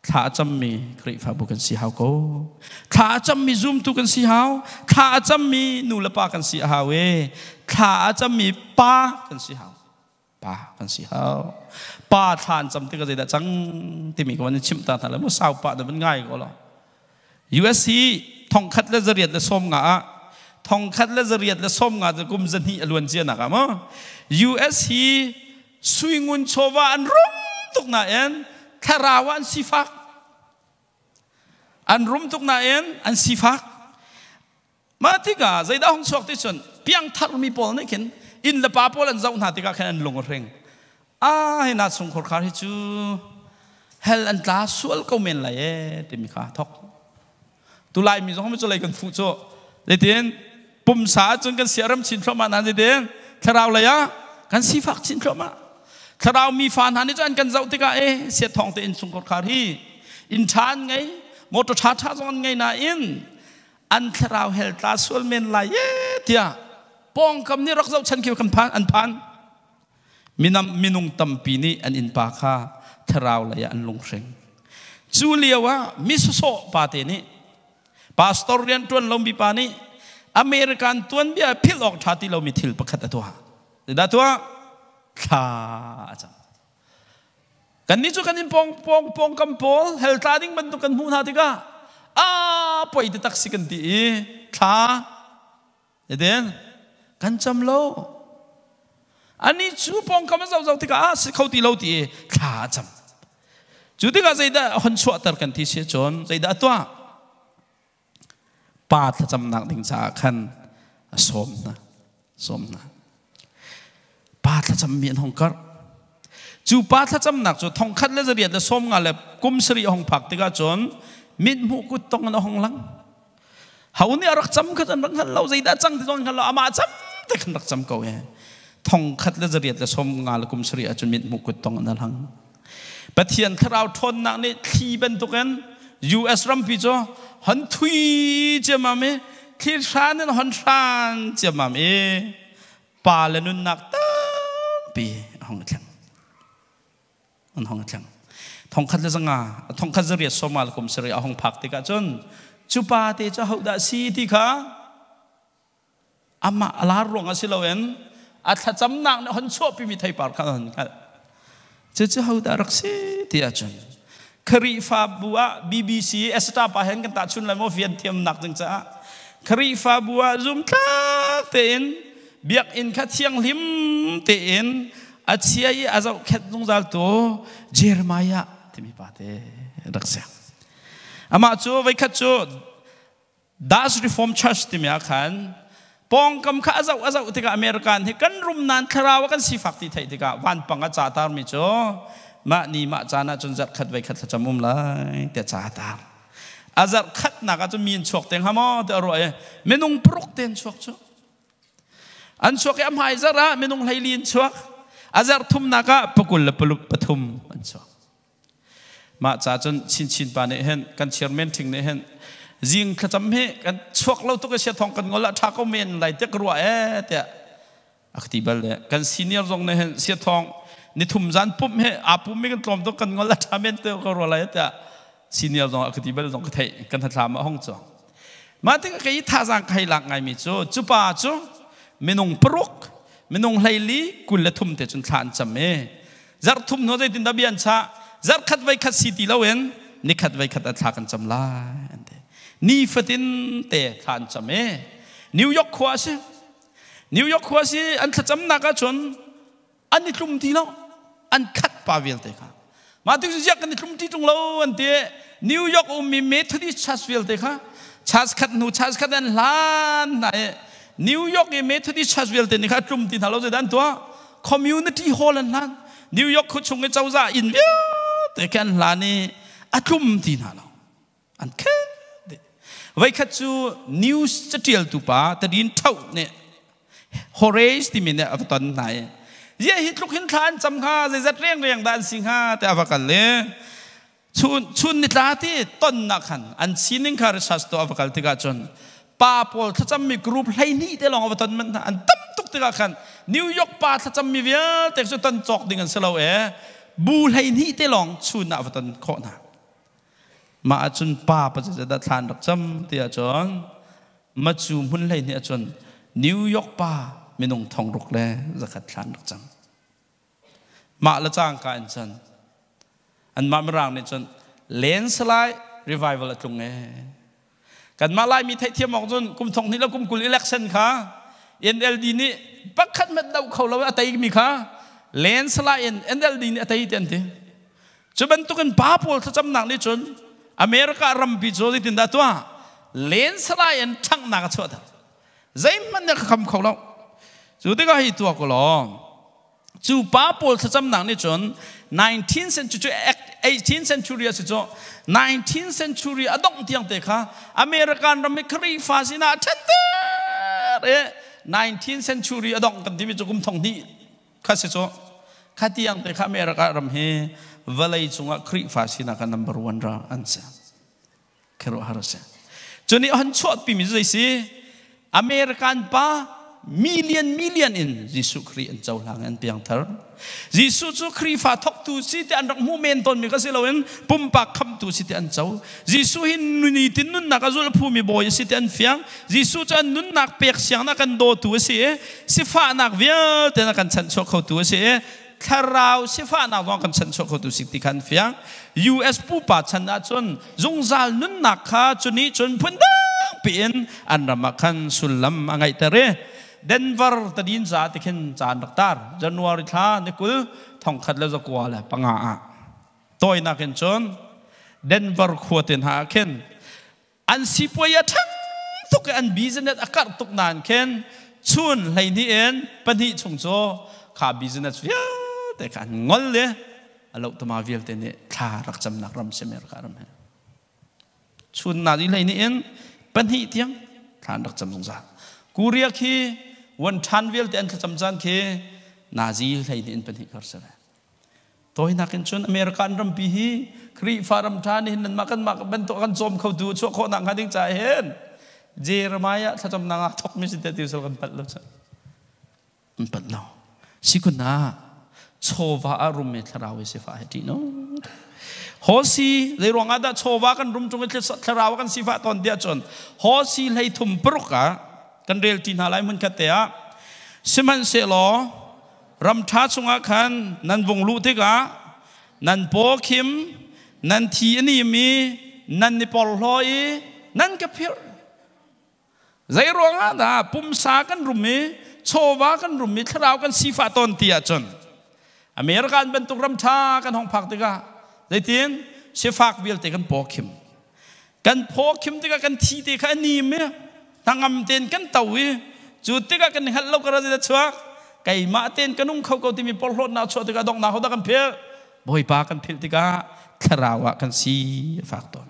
Thla a cammi Khrihfabu kan si hau ko. Thla a cammi zumtu kan si hau. Thla a cammi nu le pa kan si hau e. Thla a cammi pa kan si hau. Pa kan si hau. Pa thla an cam tikah zeidah cang timi ka van in chimh ta hna le mu sau pa na van ngai ko lo. US hi 1895 ah 1895 cu kum 200 a luan cia nak ah maw US hi Suingun chawva an rum tuk nain thlarau ah an sifak. An rum tuk nain an sifak. Mah tikah zeidah hung chuak ti cun piangthar mi pawl nih khin inn le pa pawl an zoh hna tikah khin an lung a hring. Ah hi na chungkhar khar hi cu hell an tla sual ko men lai e timi kha thok. Tulai mi zong cu lei kan fuh cu. Zeitin pumsa ahcun kan siaram chin thluahmah nain zeitin thlarau lei ah kan sifak chin thluahmah. Thlarau mi fa hna nih cun an kan zoh tikah e siat thawng te innchungkhar khar hi inn ṭha an ngei, motor ṭha ṭha zong an ngei nain an thlarau hell tla sual men lai e tiah pawngkam nih rak zohchan khi kan phan an phan. Minam minung tampi nih an innpa kha thlarau lei ah an lunghring. Cu lio ah mi sawsawh pate nih pastor rian ṭuan lomi pa nih American tuanbia philh awk ṭha ti lomi thil pakhat a tuah. Zeidah tuah? Thla a cam. Kannih cu kan in pawng pawng pawng kam pawl hell tla ding bantuk kan hmuh hna tikah a poi taktak si kan ti i thla Eden kan cam lo. Ani cu pawngkam a zoh tikah ah si kho ti lo ti i thla a cam. Cu tikah zeidah hon chuahter kan ti si cun zeidah a tuah? Pa thlacamnak ding caah khan a sawm hna. Sawm hna. Pa thlacammi an hong karh. Cu pa thlacamnak cu 1450 a hong phak tikah cun mithmuh kuttong in a hong lang. Ho nih a rak cam kha an rak hngal lo, zeidah cang ti zong hngal lo, amah cam te khan rak cam ko e. 1457 ahcun mithmuh kuttong in a lang. Pathian thlarau ṭhawnnak nih thli bantukin US rampi cu hon thui ciammam i thli hran in hon hran ciammam i pa le nunnak tampi a hong thleng. An hong thleng. 1500 1870 a hong phak tikah cun cu pa te cu hodah si ti kha amah a lar ruangah si loin a thlacamnak nih hon chuahpimi theipar kha hon hngalh. Cucu hodah rak si ti ahcun Khrihfabu ah BBC Esther pa hen kan tahchun lai maw fian thiamnak ding caah Khrihfabu ah zumtlak tein biakinn kha thianghlim tein a chia i a zohkhenh zungzal tu Jeremiah timi pa te rak si. Amah cu voikhat cu Dutch Reform Church timi ah khan pawngkam kha a zoh a zoh tikah American hi kan rum nan thlarau ah kan sifak ti theih tikah vanpang a ca tarmi cu mah ni mah caan ah cun zarh khat voi khat thlacam um lai tiah ca a tar. A zarh khatnak ah cun mi an chuak te hnga maw tiah a ruah i minung paruk te an chuak cu. An chuak i a hmai zarh ah minung 14 an chuak. A zarh thumnak ah pakul le paluk pathum an chuak. Mah ca cun Chinchin pa nih hin kan chairman ṭhing nih hin zing thlacam hi kan chuak lo tuk i sia thong kan ngol ah ṭha ko men lai tiah ka ruah ee tiah a ka ti bal le kan senior zong nih hin sia thong nithum zan pumh hi aa pum mi kan tlawm tuk kan ngol ah ṭha men te ka ruah lai tiah senior zong a ka ti bal zong ka theih kan hnathlam ah hong cuang. Mah tikah kei thazaang ka hei lak ngaimi cu cu pa cu minung paruk minung 14 23 te cun thla an cam i Zarh thum hnu zeitindah bia an chah? Zarh khat voi khat si ti loin nikhat voi khat a thla kan cam lai an ti. Nifatin te thla an cam i New York khua a si. New York khua si an thlacamnak ahcun an i tlum ti lo. An khat pa vialte kha. Mah tik ziak kan i tlum ti ṭung lo an ti. New York ummi Methodist Church vialte kha church khat hnu church khat an hlan hna i New York i Methodist Church vialte nih kha tlum ti hna lo zeidah an tuah? Community hall an hlan. New York khuachung i cozah inn vialte khi an hlan i a tlum ti hna lo. An khet dih. Voikhat cu news catialtu pa Tadin Tho nih Horace timi nih a va ton hna i ziah hi tluk hin thla an cam hnga zeizat rengreng dah an si hnga tiah a va kal i chun chun nitla ti tonnak khan an sining kha research tuah a va kal tikah cun pa pawl thlacammi group 12 te lawng a va ton manh hna. An tam tuk tikah khan New York pa thlacammi vialte cu ton cawk ding an si lo e bu 12 te lawng chun ah a va ton khawh hna. Mah ahcun pa pa zeidah thla an rak cam ti ahcun macu hmun 12 ahcun New York pa minung 6100 thla an rak cam. Mah le cangka in cun anmah Mirang nih cun landslide revival a tlung ee. Kanmah Laimi theihthiam awk cun kum 20 le kum 20 election kha NLD nih pakhat hmanh doh kho lo a teimi kha landslide in NLD nih a tei ti an ti. Cu bantukin pa pawl thlacamnak nih cun America rampi cu zeitindah tuah landslide in ṭhanghnak a chuahter. Zeihmanh nih a kham kho lo. Cu tikah hi tuak u law cu pa pawl thlacamnak nih cun 19th century 18th century a si cu 19th century a dongh tiang te kha American ram hi Khrihfa sinah a ṭhenter i 19th century a dongh kan timi cu kum 2000 kha si cu kha tiang te kha America ram hi vawlei cungah Khrihfa sinak ah number one ra an si. Khuaruahhar a si. Cu nih a hun chuahpimi cu zei si? American pa. Million million in Jesuh Khrih an cohlang an piangthar. Jesuh cu Khrihfa thawktu si ti an rak hmuh men tawnmi kha si loin pumpak khamtu si ti an co. Jesuh hi nitin nunnak a zul phumi bawi a si ti an fiang. Jesuh cu an nunnak pek siangnak kan dawtu a si i sifahnak vialte na kan chanhchuah khotu a si i thlarau sifahnak zong kan chanhchuah khotu si ti kha an fiang. US pupa chan ahcun zungzal nunnak kha cu nih cun phundang piin an ram ah khan sullam a ngeihter i Denver tadin ca ti khin ca an rak tar. January thla ni 20 1905 ah tawinak in cun Denver khua te hna ah khin an sipuai a ṭhang tuk i an business a karh tuk nain khin chun 12 in 2 chung cu kha business vialte kha an ngol i a lohtama vialte nih thla rak camnak ram si America ram hi. Chun na di 12 in 2 tiang thla an rak cam zungzal. Korea khi wan ṭhan vialte an thlacam caan khi nazi 12 in 2 kar si ve. Tawinak in cun America an rampi hi Khrihfa ram ṭha nih hin nanmah kanmah bantuk kan cawm khotu chuah khawhnak hnga ding caah hin Jeremiah thlacamnak ah thawkmi si te ti sal kan palh lo cu. Kan palh lo. Sikun ah chawva ah rum me thlarau i sifah hi ṭih no. Hosi zei ruang ah dah chawva kan rum ṭung i thlarau kan sifah tawn tiah cun Hosi 36 ah kan rel ṭi hna lai hmun khat te ah sihmanhsehlaw Ram ṭha chungah khan nan vung luh tikah nan paw khim, nan thi a nim i nan i porhlaw i nan ka phirh. Zei ruangah dah pumsa kan rum i chawva kan rum i thlarau kan sifah tawn ti ahcun American bantuk ram ṭha kan hong phak tikah zeitin sifak vialte kan paw khim. Kan phaw khim tikah kan thi te kha a nim i hnangam tein kan to i cu tikah kan hngalh lo kara zeidah chuak? Keimah tein ka nung kho ko timi porhlawtnak chuah tikah donghnak hodah kan philh? Bawipa kan philh tikah thlarau ah kan si a fak tawn.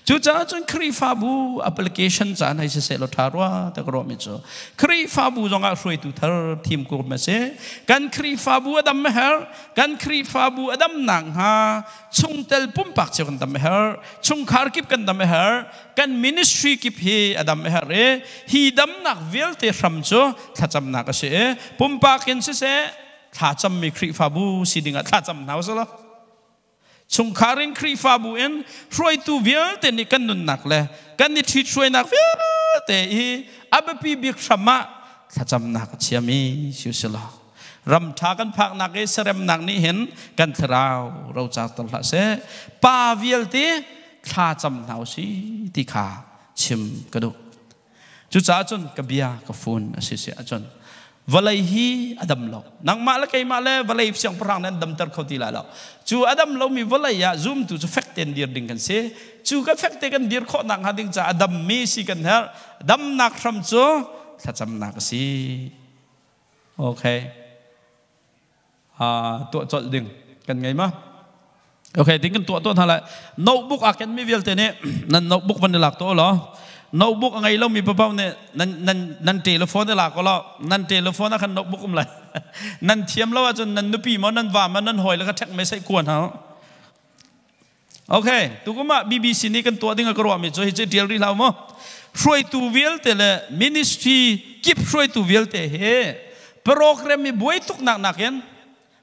Cucaah cun Khrihfabu application caan hei siseh law ṭha rua ti ka ruahmi cu Khrihfabu zongah hruaitu thar thim kum a si. Kan Khrihfabu a dam a herh. Kan Khrihfabu a dam nakhnga chungtel pumpak cio kan dam a herh. Chungkhar kip kan dam a herh. Kan ministry kip hi a dam a herh i hi damnak vialte hram cu thlacamnak a si i pumpak in siseh thlacammi Khrihfabu si dingah thlacam hna usih law chungkhar in Khrihfabu in hruaitu vialte nih kan nunnak le kan i ṭhithruainak vialte hi a biapi bik hram ah thlacamnak a chiami si usih law ram ṭha kan phaknak i seremnak nih hin kan thlarau rocar ter hlah seh. Pa vialte thla cam hna usih ti kha chim ka duh. Cucaah cun ka bia ka fun a si si ahcun vawlei hi a dam lo. Nangmah le keimah le vawlei siangpahrang nih an damter kho ti lai lo. Cu a dam lomi vawlei ah zumtu cu fek tein dir ding kan si. Cu kan fek te kan dir khawh nakhnga ding caah a dammi si kan herh. Damnak hram cu thlacamnak a si. Okay. Tuah colh ding kan ngei ma? Okay, ding kan tuah tuah hna lai. Notebook a ken mi vialte nih nan notebook van i lak to law. Notebook a ngei lomi papaw nih nan nan nan telephone i lak law. Nan telephone ah khan notebook um lai. Nan thiam lo ahcun nan nupi maw nan va maw nan hawi le kha ṭhek mei sai kuan hau. Okay, tukum ah BBC nih kan tuah ding a ka ruahmi cu hi cu ṭial rih hlah mu. Hruaitu vialte le ministry kip hruaitu vialte hi program i buai tuknak nakin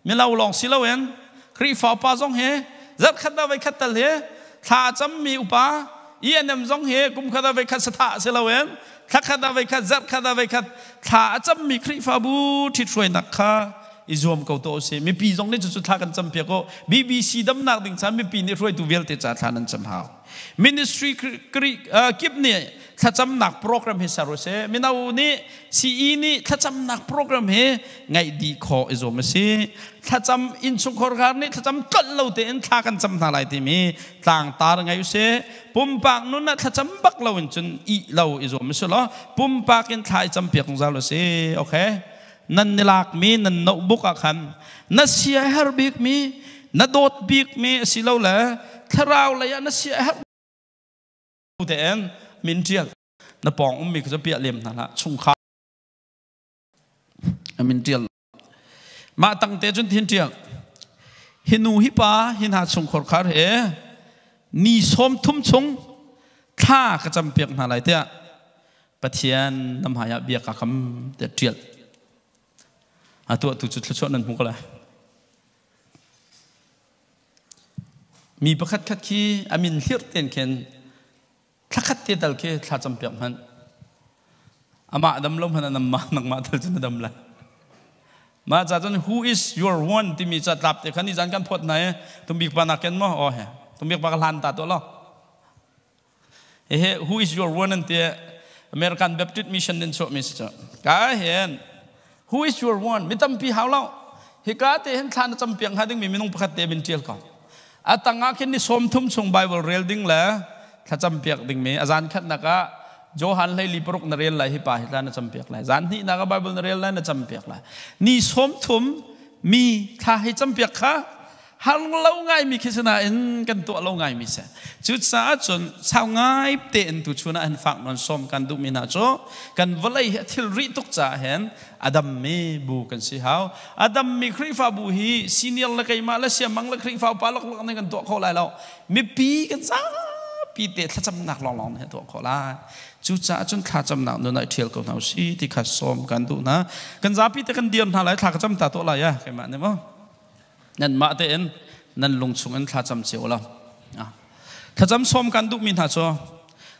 milo lawng si loin Khrihfa upa zong hi zarhkhat ah voikhat tal hi thla a cammi upa ENM zong hi kum khat ah voikhat sathah si loin thla khat ah voikhat zarhkhat ah voikhat thla a cammi Khrihfabu ṭhithruainak kha i zuam ko tuah usih. Mipi zong nih cucu thla kan campiak u. BBC damnak ding ca mipi nih hruaitu vialte ca thla nan cam hau. Ministry kip nih thlacamnak program hi ser usih. Mino nih CE nih thlacamnak program hi ngaih dih khawh i zuam a si. Thlacam innchungkhar khar nih thlacam tlolh lo tein thla kan cam hna lai timi tlangtar ngei usih. Pumpak nun ah thlacam bak lo in cun ih lo i zuam usih law pumpak in thla i campiak zungzal usih. Okay. Nan ni lakmi nan notebook ah khan na sia her bikmi na dawt bikmi asilole thlarau lei ah na sia her tein min ṭial. Na pawng ummi kha cu piah lem hna hlah. Chungkhar min ṭial. Mah tang te cun thin ṭial. Hi nu hi pa hi hna chungkhar khar he ni 30 chung thla ka campiak hna lai tiah. Pathian na hmai ah bia ka kam tiah ṭial. A tuahtu cu thluachuah nan hmu ko lai. Mi pakhat khat khi a min hlirh ten khin thlakhat te tal khi thla cam piak hmanh. Amah dam lo hmanh ah nangmah nangmah tal cu na dam lai. Mah ca cun who is your one timi ca tlap te khan ni zan kan phawt hna i tumbik pa nakin maw oh he tumbik pa ka hlan ta tuah lo. Hehe who is your one an ti American Baptist Mission in chuahmi si cu. Ka hin who is your one mi tampi hau lo. Hika te hin thla na cam piak hnga dingmi minung pakhat te min tial ko. A tangah khin ni 30 chung Bible rel ding le thlacam piak dingmi a zan khatnak ah Johan 26 na rel lai hi pa hi tla na cam piak lai. Zan hnihnak ah Bible na rel lai na cam piak lai. Ni 30 mi thla hi cam piak kha har lo ngaimi khi si nain kan tuah lo ngaimi si. Cucaah cun sau ngai tein tu chun ah hin fak nawn sawm kan duhmi hna cu kan vawlei hi a thil rih tuk caah hin a dammi bu kan si hau. A dammi Khrihfabu hi senior le keimah le siamang le Khrihfa upa laklak nih kan tuah kho lai lo. Mipi kan zapi te thlacamnak lawnglawng nih tuah khawh lai. Cucaah cun thlacamnak nun ah i ṭhial ko hna usih ti kha sawm kan duh hna. Kan zapi te kan dir hna lai thla ka cam ta tuah lai ya keimah nih maw. Nanmah tein nan lung chung in thlacam cio la. Thlacam sawm kan duhmi hna cu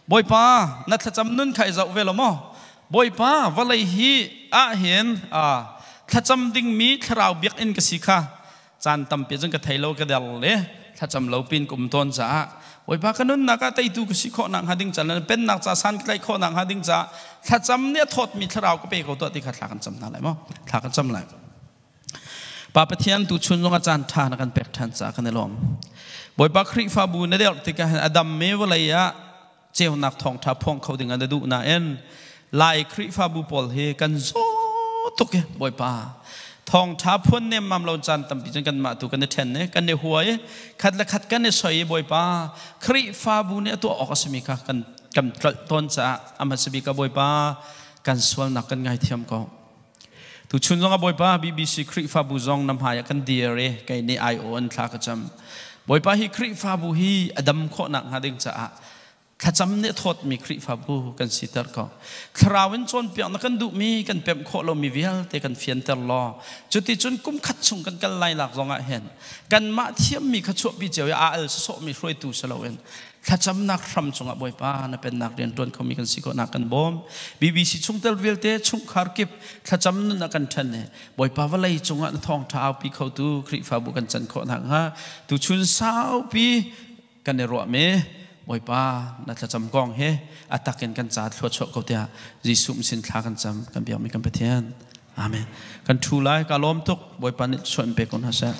Bawipa na thlacam nun kha i zoh ve lo maw? Bawipa vawlei hi ah hin thlacam dingmi thlarau biakinn ka si kha caan tampi cun ka thei lo ka der le thlacam lo pin ka um tawn caah Bawipa ka nunnak ah teitu ka si khawh nak hnga ding ca le pennak ca san ka tlaih khawh nak hnga ding caah thlacam nih a thawtmi thlarau ka pe ko tuah ti kha thla kan cam hna lai maw? Thla kan cam lai. Pa Pathian tuchun zong a caan ṭha na kan pek ṭhan caah kan i lawm. Bawipa Khrihfabu na derh tikah hin a dam mi vawlei ah ceunak thawngṭha phuang kho ding ah na duh nain Lai Khrihfabu pawl hi kan zaw tuk i Bawipa thawngṭha phuan nemmam lo caan tampi cun kanmah tu kan i ṭhen i kan i hua i khat le khat kan i soi i Bawipa Khrihfabu nih a tuah awk a simi kha kan kan tlolh tawn caah a hmasa bik ah Bawipa kan sualnak kan ngaithiam ko. Tuchun zong ah Bawipa BBC Khrihfabu zong na hmai ah kan dir i kei nih IO an thla ka cam. Bawipa hi Khrihfabu hi a dam khawhnak hnga ding caah thlacam nih a thawtmi Khrihfabu kan siter ko. Thlarau in cawnpiak na kan duhmi kan pemh khawh lomi vialte kan fianter law cuticun kum khat chung kan kal lai lak zong ah hin kanmah thiammi kha chuahpi cio i aa al sawsawhmi hruaitu si loin Thlacamnak hram cungah Bawipa na pennak rian ṭuan khomi kan si khawhnak kan bawm. BBC chungtel vialte chungkhar kip thlacam nun a kan ṭhen i Bawipa vawlei cungah na thawngṭha aupi khotu Khrihfabu kan can khawh nakhnga tuchun saupi kan i ruahmi Bawipa na thlacam kong hi a takin kan ca thluachuah ko tiah Jesuh sin thla kan cam kan biakmi kan Pathian. Amen. Kan ṭhu lai ka lawm tuk Bawipa nih suan pe ko hna seh.